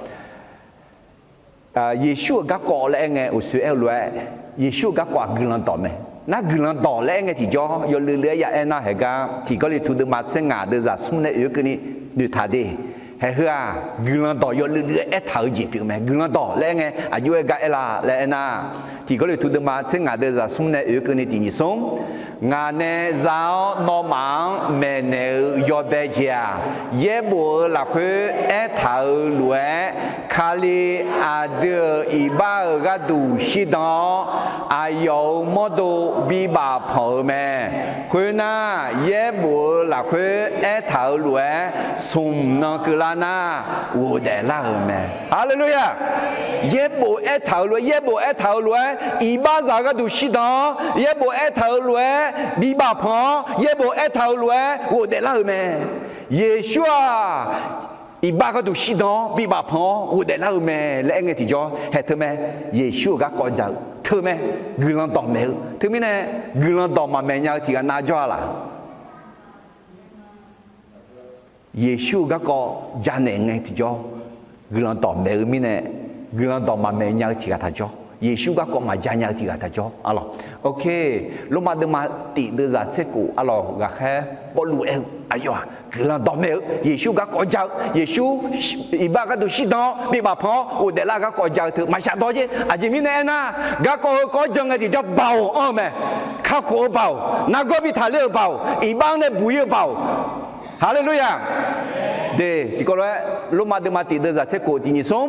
Yeqsur-euq garkawv laer aer ngae, uqsoer aer-eu lof-aer, Yeqsur-euq garkawv-aq guiqlanq dawq mae. Nar guiqlanq dawq laer aer ngae tiqjawr yawluiv luiv-aer ya aer nar, haeq gar Tiq Gawrliqtu deuvma tser ngaq deuvzaq smr nae oeq keuvni noeqtaq de. Haeq heu-aq, guiqlanq dawq yawluiv luiv-aer aertaq-eu jeq pyeuf mae. Guiqlanq dawq laer aer ngae, aqjox-aer gar aer la laer aer nar, Tiq Gawrliqtu deuvma tser ngaq deuvzaq smr nae oeq keuvni tiqnyif smr. Ngaq nae za-awr nawmaf-anr maeqnaeq-eu yawbae jeq-aq, yaerbof-eu lafkhoer aertaq-euq lof-aer, Kali aqdui-euq iqbax-euq gharduq shirdan-awr, aqyawf-euq mawrdo bibaf panq-eu mae. Khoernar, yaerbof-eu lafkhoer aertaq-euq lof-aer, smq nan keuvlar nar, ghofdaef lar-euq mae. Haleluya! Yaerbof aertaq-euq lof-aer, yaerbof aertaq-euq lof-aer, iqbaxzaq-eu gharduq shirdan-awr, yaerbof aertaq-euq lof-aer bibaf panq-awr, yaerbof aertaq-euq lof-aer ghofdaef lar-euq mae. Yeqsur-aq, iqbax gharduq shirdan-awr bibaf panq-awr ghofdaef lar-euq mae laer aer ngae tiqjawr haeq teu mae. Yeqsur-euq garkawv ja-eu teu mae. Guiqlanq dawqmaeq-eu teumirnae, guiqlanq dawq maqmaeq nya-eu tiq ghaq nav jawr-a laq? Yeqsur-euq garkawv janaeq ngae tiqjawr, guiqlanq dawqmaeq-eu mirnae, guiqlanq dawq maqmaeq nya-eu tiq ghaq taq jawr, Yeqsur garkawv maqja nya-eu tiq ghaq taq jawr, arlawq. Ok, Lormav deuvma tiq deuvzaq tser khof, arlawq, ghaqkhaer Pawrluv aer-eu aqyawf-aq guiqlanq dawqmaeq-eu, Yeqsur garkawv ja-eu, Yeqsur iqbax gharduq shirdan-awr bibaf panq-awr ghofdaef lar-eu garkawv ja-eu teu maqshaf dawr jer. Aqjeq mirnae aernar, garkawv heukawv-anr jan ngae tiqjawr baoq anr-eu mae. Kakhof-eu baoq, nargawr bi taqler-euq baoq, iqbax-anr nae buq-ir-eu baoq. Haleluya! De, tiqkawv lof-aer Lormav deuvma tiq deuvzaq tser khof tiq nyiq smr,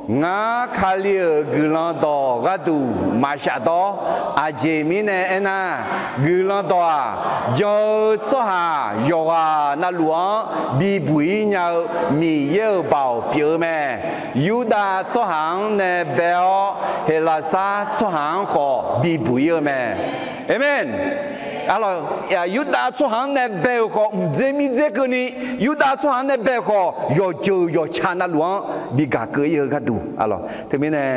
ngar Kali-euq guiqlanq dawq gharduq maqshaf dawr. Aqjeq mirnae aernar, guiqlanq dawq-aq, jan-eu tsawrhaq yawqghaq navluf-anr bibuq-ir nya-eu Miqyaer-euq baoq pyeuf-eu mae. Yurdav tsawrhaq-anr nae bae-awr, Heqlaqsar tsawrhaq-anr khawf bibuq-ir-eu mae. Aqmeq. Arlawq, Yurdav tsawrhaq-anr nae bae-euq khawf, mqdzer mirdzer keuvni, Yurdav tsawrhaq-anr nae bae-euq khawf, yawqjeuq yawqtsa navluf-anr bi gaq keuv-ir-eu gharduq, arlawq. Teumirnae,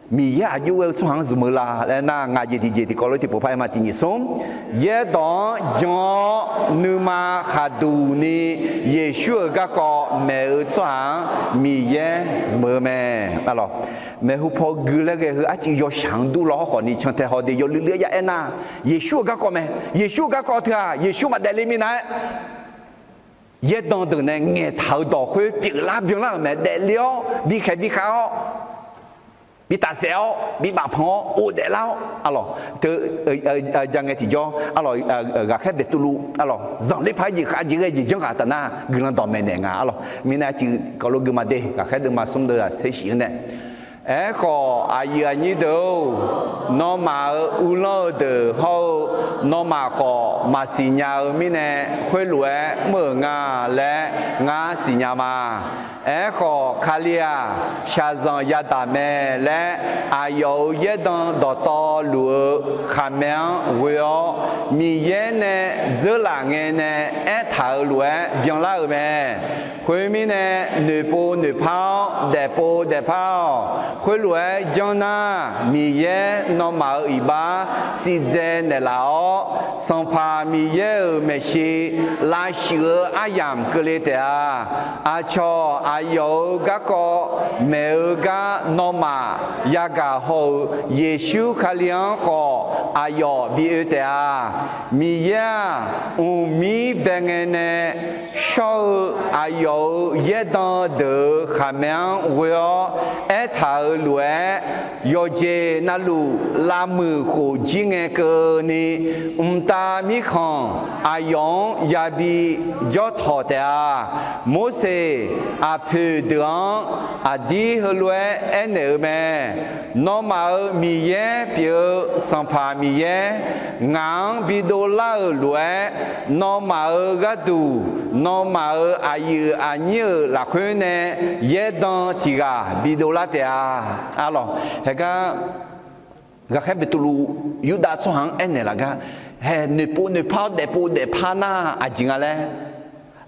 Miqyaer aqjox ghae-eu tsawrhaq-anr zmq-eu la laer nar, ngaq jeq tiqjeq tiqkawv lof tiqpov par aer ma tiq nyiq smr, yaerdawq-anr jan-awr nuima khaqduq ni Yeqsur-euq garkawv maeq-eu tsawrhaq-anr Miqyaer zmq-eu mae, arlawq. Maeqhu paw gui laer ghae heu arcuiv yawshaq-anr dur law hawr khawf ni cantae haw de yawluiv luiv-aer ya aernar, Yeqsur-euq garkawv mae. Yeqsur-euq garkawv teu-aq, Yeqsur maqdaef le minav-aer, yaerdan deuq nae ngaeqtaq-eu dawq khoer pyeuflar byanlar-euq mae. Daefle-awr, bikhaeq bikhav-awr, bi tafsaef-awr, bi bafpanq-awr, ghofdaef lar-awr, arlawq, teu, ja ngae tiqjawr, arlawq, ghaqkhaer Beqtuvluv, arlawq, zanqler paq-aer jeq khav jeq ghae jeq janrghaq taf nar, guiqlanq dawqmaeq naeq nga, arlawq. Mirnae arcuiv tiqkawv lof gui ma de, ghaqkhaer deuvma smr deuvzaq tser shif-anr nae. Aerkhawf, aqyuif aqnyir deuq-or, nawmaf-euq uvlanr-eu deuq hawr-eu, nawmaf khawf maqsiq nya-eu mirnae, khoerlof-aer mr-euq nga laer ngar siqnya ma. Aerkhawf, Kali-aq, shaqzanq yadaq mae laer aqyawf-euq yaerdan dawqtawvluf-eu khaqmae-anr ghoe-awr, Miqyaer nae dzeurlaf ngae nae aertaq-euq lof-aer byanlar-euq mae. Khoermirnae, noeqpov noeqpar-awr, daefpov daefpar-awq. Khoerlof-aer janr nar, Miqyaer nawmaf-euq iqbax siqdzae naeqlaf-awr, Sanqpaq Miqyaer-euq maeqshi lavshuif-eu aryamq keuvle taef-a. Aqcawq aqyawf-euq garkawv maeq-eu gar nawmaf yagaq haw-eu Yeqsur Kali-anr khawf aqyawf bi oe taef-a. Miqyaer-aq, mqmir bae ngae nae shawr-eu aqyawf-euq yaerdan deuq-euq khaqmae-anr ghoe-awr aertaq-euq lof-aer, yawqjeq navluf lavmuiq khof jir ngae keuvni, mqtav mirkhanq aqyawf-anr yabi jawr tawq taef-a. Morseq aqpoeq deuq-anr aqdir heulof-aer aernaeq-eu mae. Nawmaf-euq Miqyaer pyeuf-eu Sanqpaq Miqyaer, ngaq-anr bidov lar-euq lof-aer, nawmaf-euq gharduq nawmaf-euq aqyuif aqnyir-euq lafkhoer nae yaerdan tiq ghaq bidov lar taef-a. Arlawq, haegar ghaqkhaer Beqtuvluv Yurdav tsawrhaq-anr aernaeq laf gar, hae noeqpov noeqpar-awr daefpov daefpar nar aqjeq nga laer,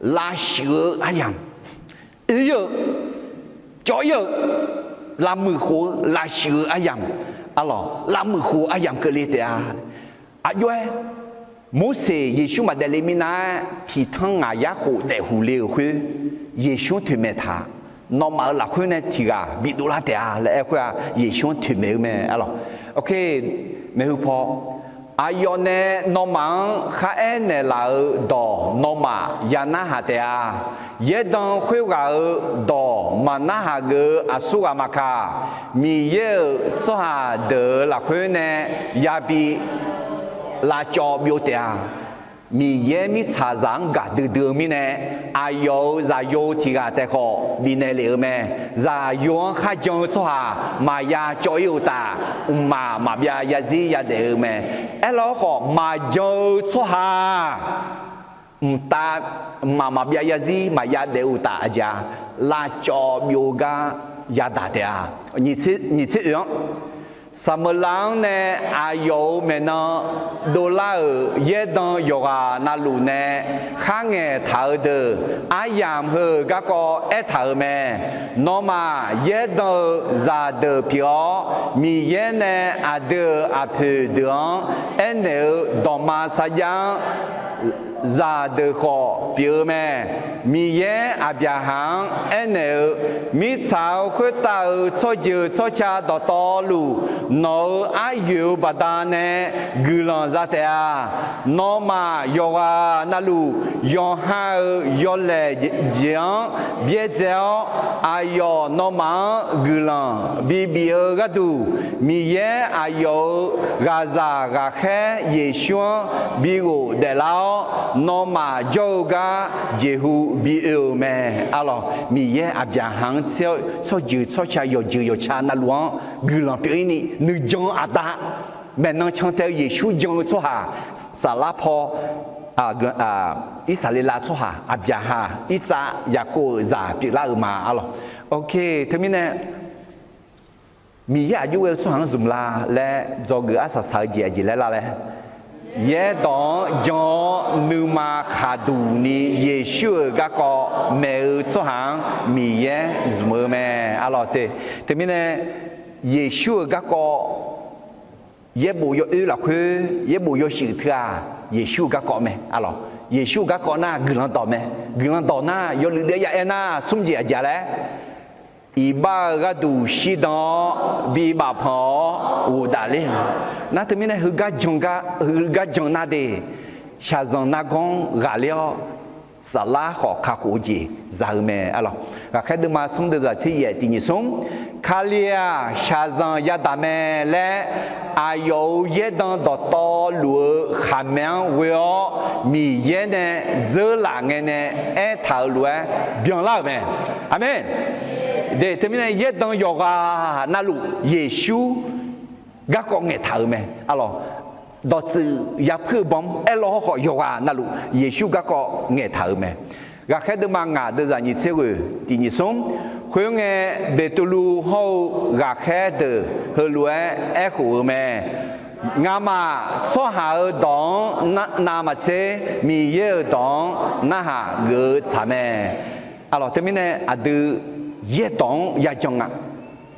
lavshuif-eu aryamq, oe-ir-eu, cawv-ir-eu, lavmuiq khof-eu lavshuif-eu aryamq, arlawq, lavmuiq khof-eu aryamq keuvle taef-a. Aqjox-aer, Morseq Yeqsur maqdaef le minav-aer tiqtanr ngaq yar khof daefhuq le-euq khoer, Yeqsur-anr toeqmaeq taq, nawmaf-euq lafkhoer nae tiq ghaq bidov lar taef-a laer aer khoer-aq, Yeqsur-anr toeqmaeq-eu mae, arlawq. Ok, maeqhu paw, aqyawf nae nawmaf-anr kharaer naeqlaf-euq dawq nawmaf ya narhaq taef-a. Yaerdan khoerghaq-euq dawq maqnarhaq geuf-eu aqsur ghaq maqkaq, Miqyaer-euq tsawrhaq deuq-euq lafkhoer nae yabi lavcawv byov taef-a. Miqyaer mirtsaqzaq-anr gaqdui dui-eu mirnae, aqyawf-euq zaqyo tiq ghaq taef khawf bifnaeq lef-euq mae. Zaqyo-anr kharjan-eu tsawrhaq maqya cawv-ir uqtaf, mqmaq maqbyav yarzir yadaef-eu mae. Aerlar-awr khawf, maqjan-eu tsawrhaq mqtav mqmaq maqbyav yarzir maqya daef-eu uqtaf aqjeq-a, lavcawv byov-eu gar yadaq taef-a. Nyiq tser oeq-anr, Saqmeuqlav-anr nae aqyawf-euq maeqnan dovlar-euq yaerdan yawqghaq navluf nae kharngaeq taq-eu deuq aryamq heu-euq garkawv aertaq-euq mae. Nawmaf yaerdan-eu zaqdeuq pyeuf-awr, Miqyaer nae aqdui-euq aqpoeq deuq-anr aernaeq-eu dawqma sarjax-anr zaqdeuq khawf pyeuf-eu mae. Miqyaer Aqbyaqhaq-anr aernaeq-eu, mirtsaq-euq khoertav-euq tsawrjeuq tsawrca dawqtawvluf, nawq-euq aryoeq-euq baqdanae guiqlanq za taef-a. Nawmaf yawqghaq navluf yawqha-euq yawlaeq jeq-anr byaerdzae-awr, aqyawf nawmaf-anr guiqlanq bibif-eu gharduq, Miqyaer aqyawf-euq ghaqzaq ghaqkhaer Yeqsur-anr bighof daeflar-awr, nawmaf jawr-eu gar jeqhu bi oe-euq mae. Arlawq, Miqyaer Aqbyaqhaq-anr tser-awr, tsawrjeuq tsawrca yawqjeuq yawqca navluf-anr guiqlanq pyeuf-ir ni nuijan aqda, maeqnan cantae-eu Yeqsur jan-eu tsawrhaq, saflar paw, Irsaqleqlav tsawrhaq Aqbyaqhaq, Irtsav, Yaqkov-euq zaq pyeuflar-euq ma. Arlawq, ok, teumirnae Miqyaer aqjox ghae-eu tsawrhaq-anr zmq la laer dzawgeuf arsaq saq-eu jeq aqjeq laer lar laer, yaerdawq-anr jan-awr nuima khaqduq ni Yeqsur-euq garkawv maeq-eu tsawrhaq-anr Miqyaer zmq-eu mae. Arlawq te, teumirnae Yeqsur-euq garkawv yaerbof yawoer lafkhoer yaerbof yawshuif teu-aq, Yeqsur-euq garkawv mae. Arlawq, Yeqsur-euq garkawv nar guiqlanq dawq mae. Guiqlanq dawq nar yawluif daef ya aer nar smr jeq aqjeq laer, iqbax-euq gharduq shirdan-awr bibaf panq-awr ghofdaef ler-eu. Nar teumirnae heugar jan nar de, shaqzanq nargawr-anr ghaqler-awr, saflar khawf kakhof-eu jeq za-eu mae. Arlawq, Ghaqkhaer deuvma smr deuvzaq tser yaef tiq nyiq smr, Kali-aq shaqzanq yadaq mae laer, aqyawf-euq yaerdan dawqtawvluf-eu khaqmae-anr ghoe-awr Miqyaer nae dzeurlaf ngae nae aertaq-euq lof-aer byanlar-euq mae. Aqmeq. De, teumirnae yaerdan yawqghaq navluf Yeqsur garkawv ngaeqtaq-euq mae. Arlawq, dawqtsuif yapuir-eu baw-anr aerlaw hawrkhawf yawqghaq navluf Yeqsur garkawv ngaeqtaq-euq mae. Ghaqkhaer deuvma ngaq deuvzaq nyiq tser ghoeq tiq nyiq smr, khoerngae Beqtuvluv hawr-eu ghaqkhaer deuq heulof-aer aerkhof-eu mae. Ngamaf tsawrhaq-euq dawq-anr navmaqtser Miqyaer-euq dawq-anr narhaq geuf-eu tsaq mae. Arlawq, teumirnae aqdui yaerdawq-anr yajan nga.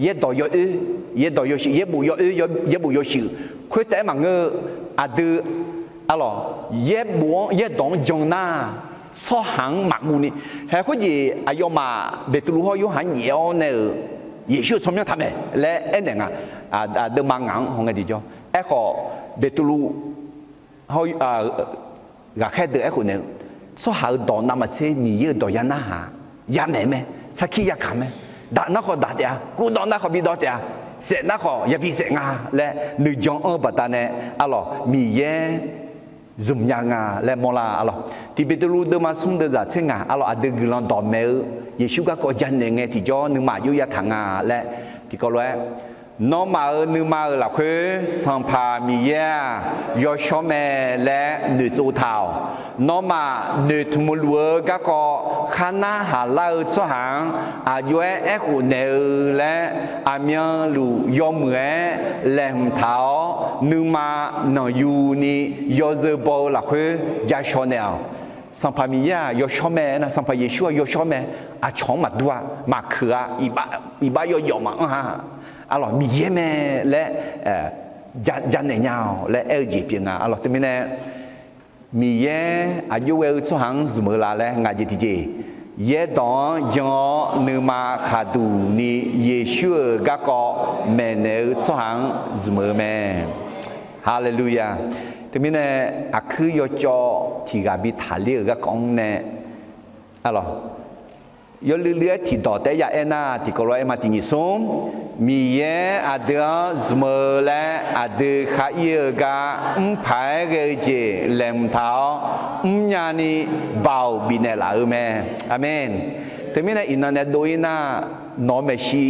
Yaerdawq yawoer, yaerdawq yawshuif, yaerbof yawoer, yaerbof yawshuif khoertav-aer maqngeur-eu, aqdui, arlawq, yaerbof-anr yaerdawq-anr jan nar, tsawrhaq-anr maqguv ni, haeq khoerjeq aqyawfmaf Beqtuvluv hawr Yorhaq-anr nyaef-awr nae-euq Yeqsur-euq tsawrmyanr taq mae laer aernaeq nga. Deuvma ngaq-anr hawngae tiqjawr. Aerkhawf, Beqtuvluv hawr ghaqkhaer deuq aerkhof naeq-eu, tsawrhaq-euq dawq navmaqtser Miqyaer-euq dawq ya narhaq, ya maeq mae, sarkir yakaq mae, daq nar khawf daq taef-a, kuvdawv nar khawf bidawv taef-a, saef nar khawf yabi saef nga laer nuijan anr-eu baqdanae, arlawq, Miqyaer zmqnya nga laer mawrlar. Arlawq, tiq Beqtuvluv deuvma smr deuvzaq tser ngaq, arlawq, aqdui guiqlanq dawqmaeq-eu Yeqsur garkawv janaeq ngae tiqjawr nuima aqjox yataq nga laer tiqkawv lof-aer, nawmaf-euq nuima-euq lafkhoer Sanqpaq Miqyaer-aq yawshawr mae laer noeqtsov taq-awq. Nawmaf noeqtmq luf-eu garkawv khar narhaq lar-eu tsawrhaq-anr aqjox-aer aerkhof naeq-eu laer, aqmyanluf yawmuiq-aer laeqhmq taq-awr, nuima nanqyuni yawzeu baw-eu lafkhoer ja shaw naeq-awq. Sanqpaq Miqyaer-aq yawshawr mae nar, Sanqpaq Yeqsur-aq yawshawr mae. Aqcawq-anr maqdur-a, maqkeuq-a, iqbax yawjawf maqanr-a. Arlawq, Miqyaer mae laer janaeq nya-awq laer aer-eu jeq pyeuf nga. Arlawq, teumirnae Miqyaer aqjox ghae-eu tsawrhaq-anr zmq-eu la laer ngaq jeq tiqjeq, yaerdawq-anr jan-awr nuima khaqduq ni Yeqsur-euq garkawv maeqnaeq-eu tsawrhaq-anr zmq-eu mae. Haleluya. Teumirnae aqkuir yawcawv tiq ghaq bi taqler-euq garkawv-anr nae, arlawq, Yawluiv luiv-aer tiqdawq taef-aer ya aernar, tiqkawv lof-aer aerma tiq nyiq smr, Miqyaer aqdui-anr zmq-eu laer aqdui khar ir-eu gar mrpaq-aer ghae-eu jeq laeqhmq taq-awr, mrnya ni Baoq bifnaeq laf-eu mae. Aqmeq. Teumirnae iqnan nae dov-ir nar, nawq-eu maeqshi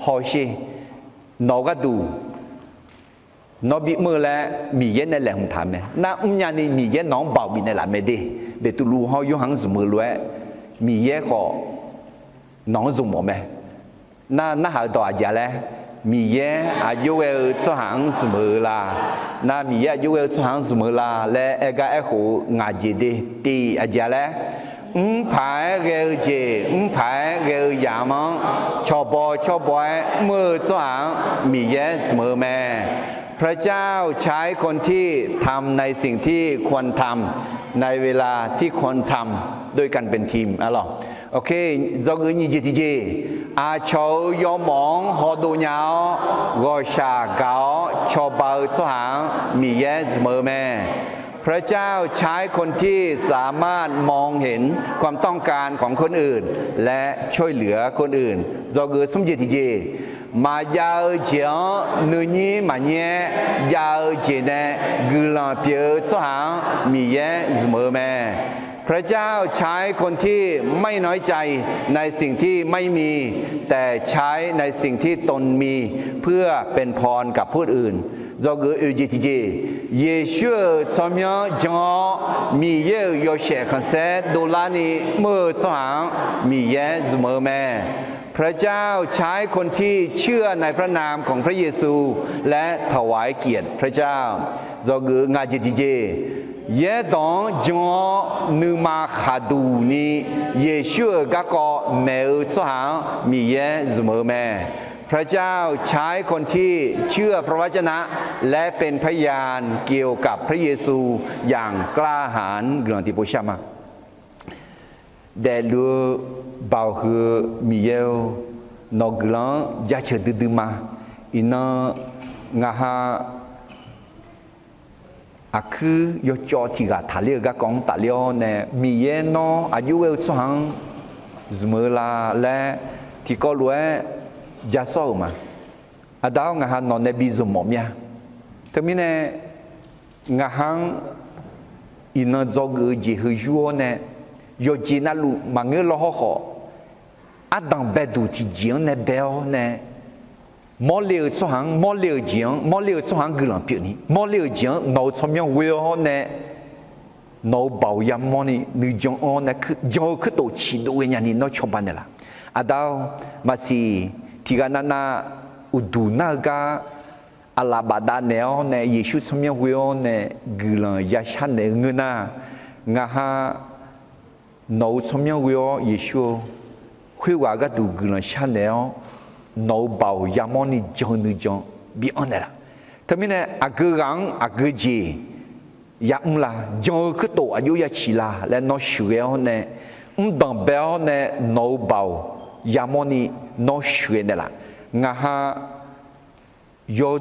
hawsher, nawq-eu gharduq nawr bimr-eu laer Miqyaer nae laeqhmq taq mae. Nar mrnya ni Miqyaer nawq-anr Baoq bifnaeq laf mae de. Beqtuvluv hawr Yorhaq-anr zmq-eu lof-aer, Miqyaer khawf nawq-anr zmq mawf mae. Nar narhaq-eu dawq aqjeq-a laer, Miqyaer aqjox ghae-eu tsawrhaq-anr zmq-eu la? Nar Miqyaer aqjox ghae-eu tsawrhaq-anr zmq-eu la laer aer gar aerkhof-eu ngaq jeq de. Tiq aqjeq-a laer, mrpaq-aer ghae-eu jeq, mrpaq-aer ghae-eu yamq-anr cawba cawba-aer mr-eu tsawrhaq-anr Miqyaer zmq-eu mae. พระเจ้าใช้คนที่ทำในสิ่งที่ควรทำ ในเวลาที่ควรทำ โดยการเป็นทีม aqlawq. Oke, dzawgeuf nyiq jeq tiqjeq, aqcawq-euq yawmawf-anr hawdov nya-awr, ghawqshaq gaq-awr cawba-eu tsawrhaq-anr Miqyaer zmq-eu mae. พระเจ้าใช้คนที่สามารถมองเห็นความต้องการของคนอื่น และช่วยเหลือคนอื่น Dzawgeuf smr jeq tiqjeq, maqjav-eu jeq-anr nuinyir maqnyir-aer jav-eu jeq nae guiqlanq pyeuf-eu tsawrhaq-anr Miqyaer zmq-eu mae. พระเจ้าใช้คนที่ไม่น้อยใจในสิ่งที่ไม่มี แต่ใช้ในสิ่งที่ตนมี เพื่อเป็นพรกับผู้อื่น Dzawgeuf oeq jeq tiqjeq, Yeqsur-euq tsawrmyanr jan-awr, Miqyaer-euq yawshaef khanqsaer dovlarni mr-eu tsawrhaq-anr Miqyaer zmq-eu mae. พระเจ้าใช้คนที่เชื่อในพระนามของพระเยซู และถวายเกียรติพระเจ้า Dzawgeuf ngaq jeq tiqjeq, yaerdawq-anr jan-awr nuima khaqduq ni Yeqsur-euq garkawv maeq-eu tsawrhaq-anr Miqyaer zmq-eu mae. พระเจ้าใช้คนที่เชื่อพระวจนะ และเป็นพยานเกี่ยวกับพระเยซู อย่างกล้าหาญ Guiqlanq tiqpov shar ma. Daefluf-eu Baoq huiq-eu Miqyaer-or, nawq-eu guiqlanq-anr jaceuq duidui ma. Iqnan ngaq ha aqkuir yawcawv tiq ghaq taqler-eu garkawv-anr tafler-awr nae, Miqyaer nawr aqjox ghae-eu tsawrhaq-anr zmq-eu la laer tiqkawv lof-aer ja sawr-euq ma. Aqda-awr, ngaq ha nawq nae bi zmq mawf mir-a. Teumirnae ngaq ha-anr iqnan dzawgeuf-eu jeq heu yur-awr nae, yawqjeq navluf maqngeur law hawrkhawf, ardanq baeduq tiqjeq-anr nae bae-awr nae, mawrle-eu tsawrhaq-anr, mawrle-euq jeq-anr, mawrle-eu tsawrhaq-anr guiqlanq pyeufni, mawrle-euq jeq-anr nawq-eu tsawrmyanr ghoe-awr nae, nawq-eu Baoq yamawrni nuijan-anr nae, janr-eu kuirtof ciqdov ghaenya ni nawr cawba naeqlaf. Aqda-awr, maqsiq tiq ghaq navnav uqduq nar-eu gar aqlaf bafdav naeq-awr nae, Yeqsur tsawrmyanr ghoe-awr nae guiqlanq yashar naeq-eu ngeur nar, ngaq ha nawq-eu tsawrmyanr ghoe-awr Yeqsur-or, khoerghaq gharduq guiqlanq shar naeq-awr, nawq-eu Baoq yamawrni jan-eu nuijan bi anr naeqlaf. Teumirnae aqgeu ghaq-anr aqgeu jeq yamr la, jan-eu kuirtof aqjox yaciq la laer nawr sheuqghae-awr nae, mrdanq bae-awr nae nawq-eu Baoq yamawrni nawr sheuqghae naeqlaf. Ngaq ha yaw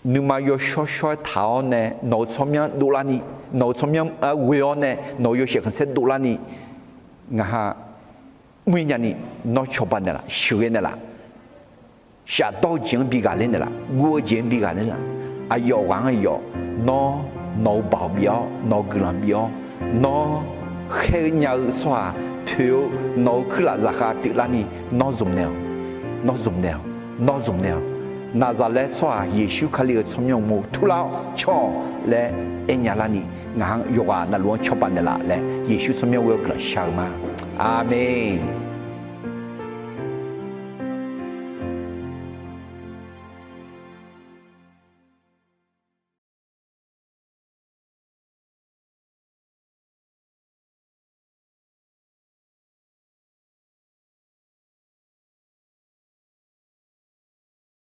nuima yawshawr shawr-aer taq-awr nae nawq-eu tsawrmyanr dovlarni, nawq-eu tsawrmyanr ghoe-awr nae nawq-eu yawshaef khanqsaer dovlarni, ngaq ha mr-ir nyani nawr cawba naeqlaf, sheuqghae naeqlaf. Shafdawr-eu jeq-anr bi ghaqler naeqlaf, guv-eu jeq-anr bi ghaqler laf. Aqyawf ghaq-anr aqyawf, nawr nawq-eu Baoq bif-awr, nawq-eu guiqlanq bif-awr, nawr khaer-eu nya-eu tsawrhaq poeq-eu nawq-eu kuirlaf zaqkhav pyeuflarni nawr zmq naeq-awq, nawr zmq naeq-awq, nawr zmq naeq-awq. Naqzaqlaer tsawrhaq Yeqsur Kali-euq tsawrmyanr uqmov turlar-awr cawq-awq laer aernya larni, ngaq-anr yawqghaq navluf-anr cawba naeqlaf laer Yeqsur tsawrmyanr ghoe-awr guiqlanq shar-eu ma. Aqmeq.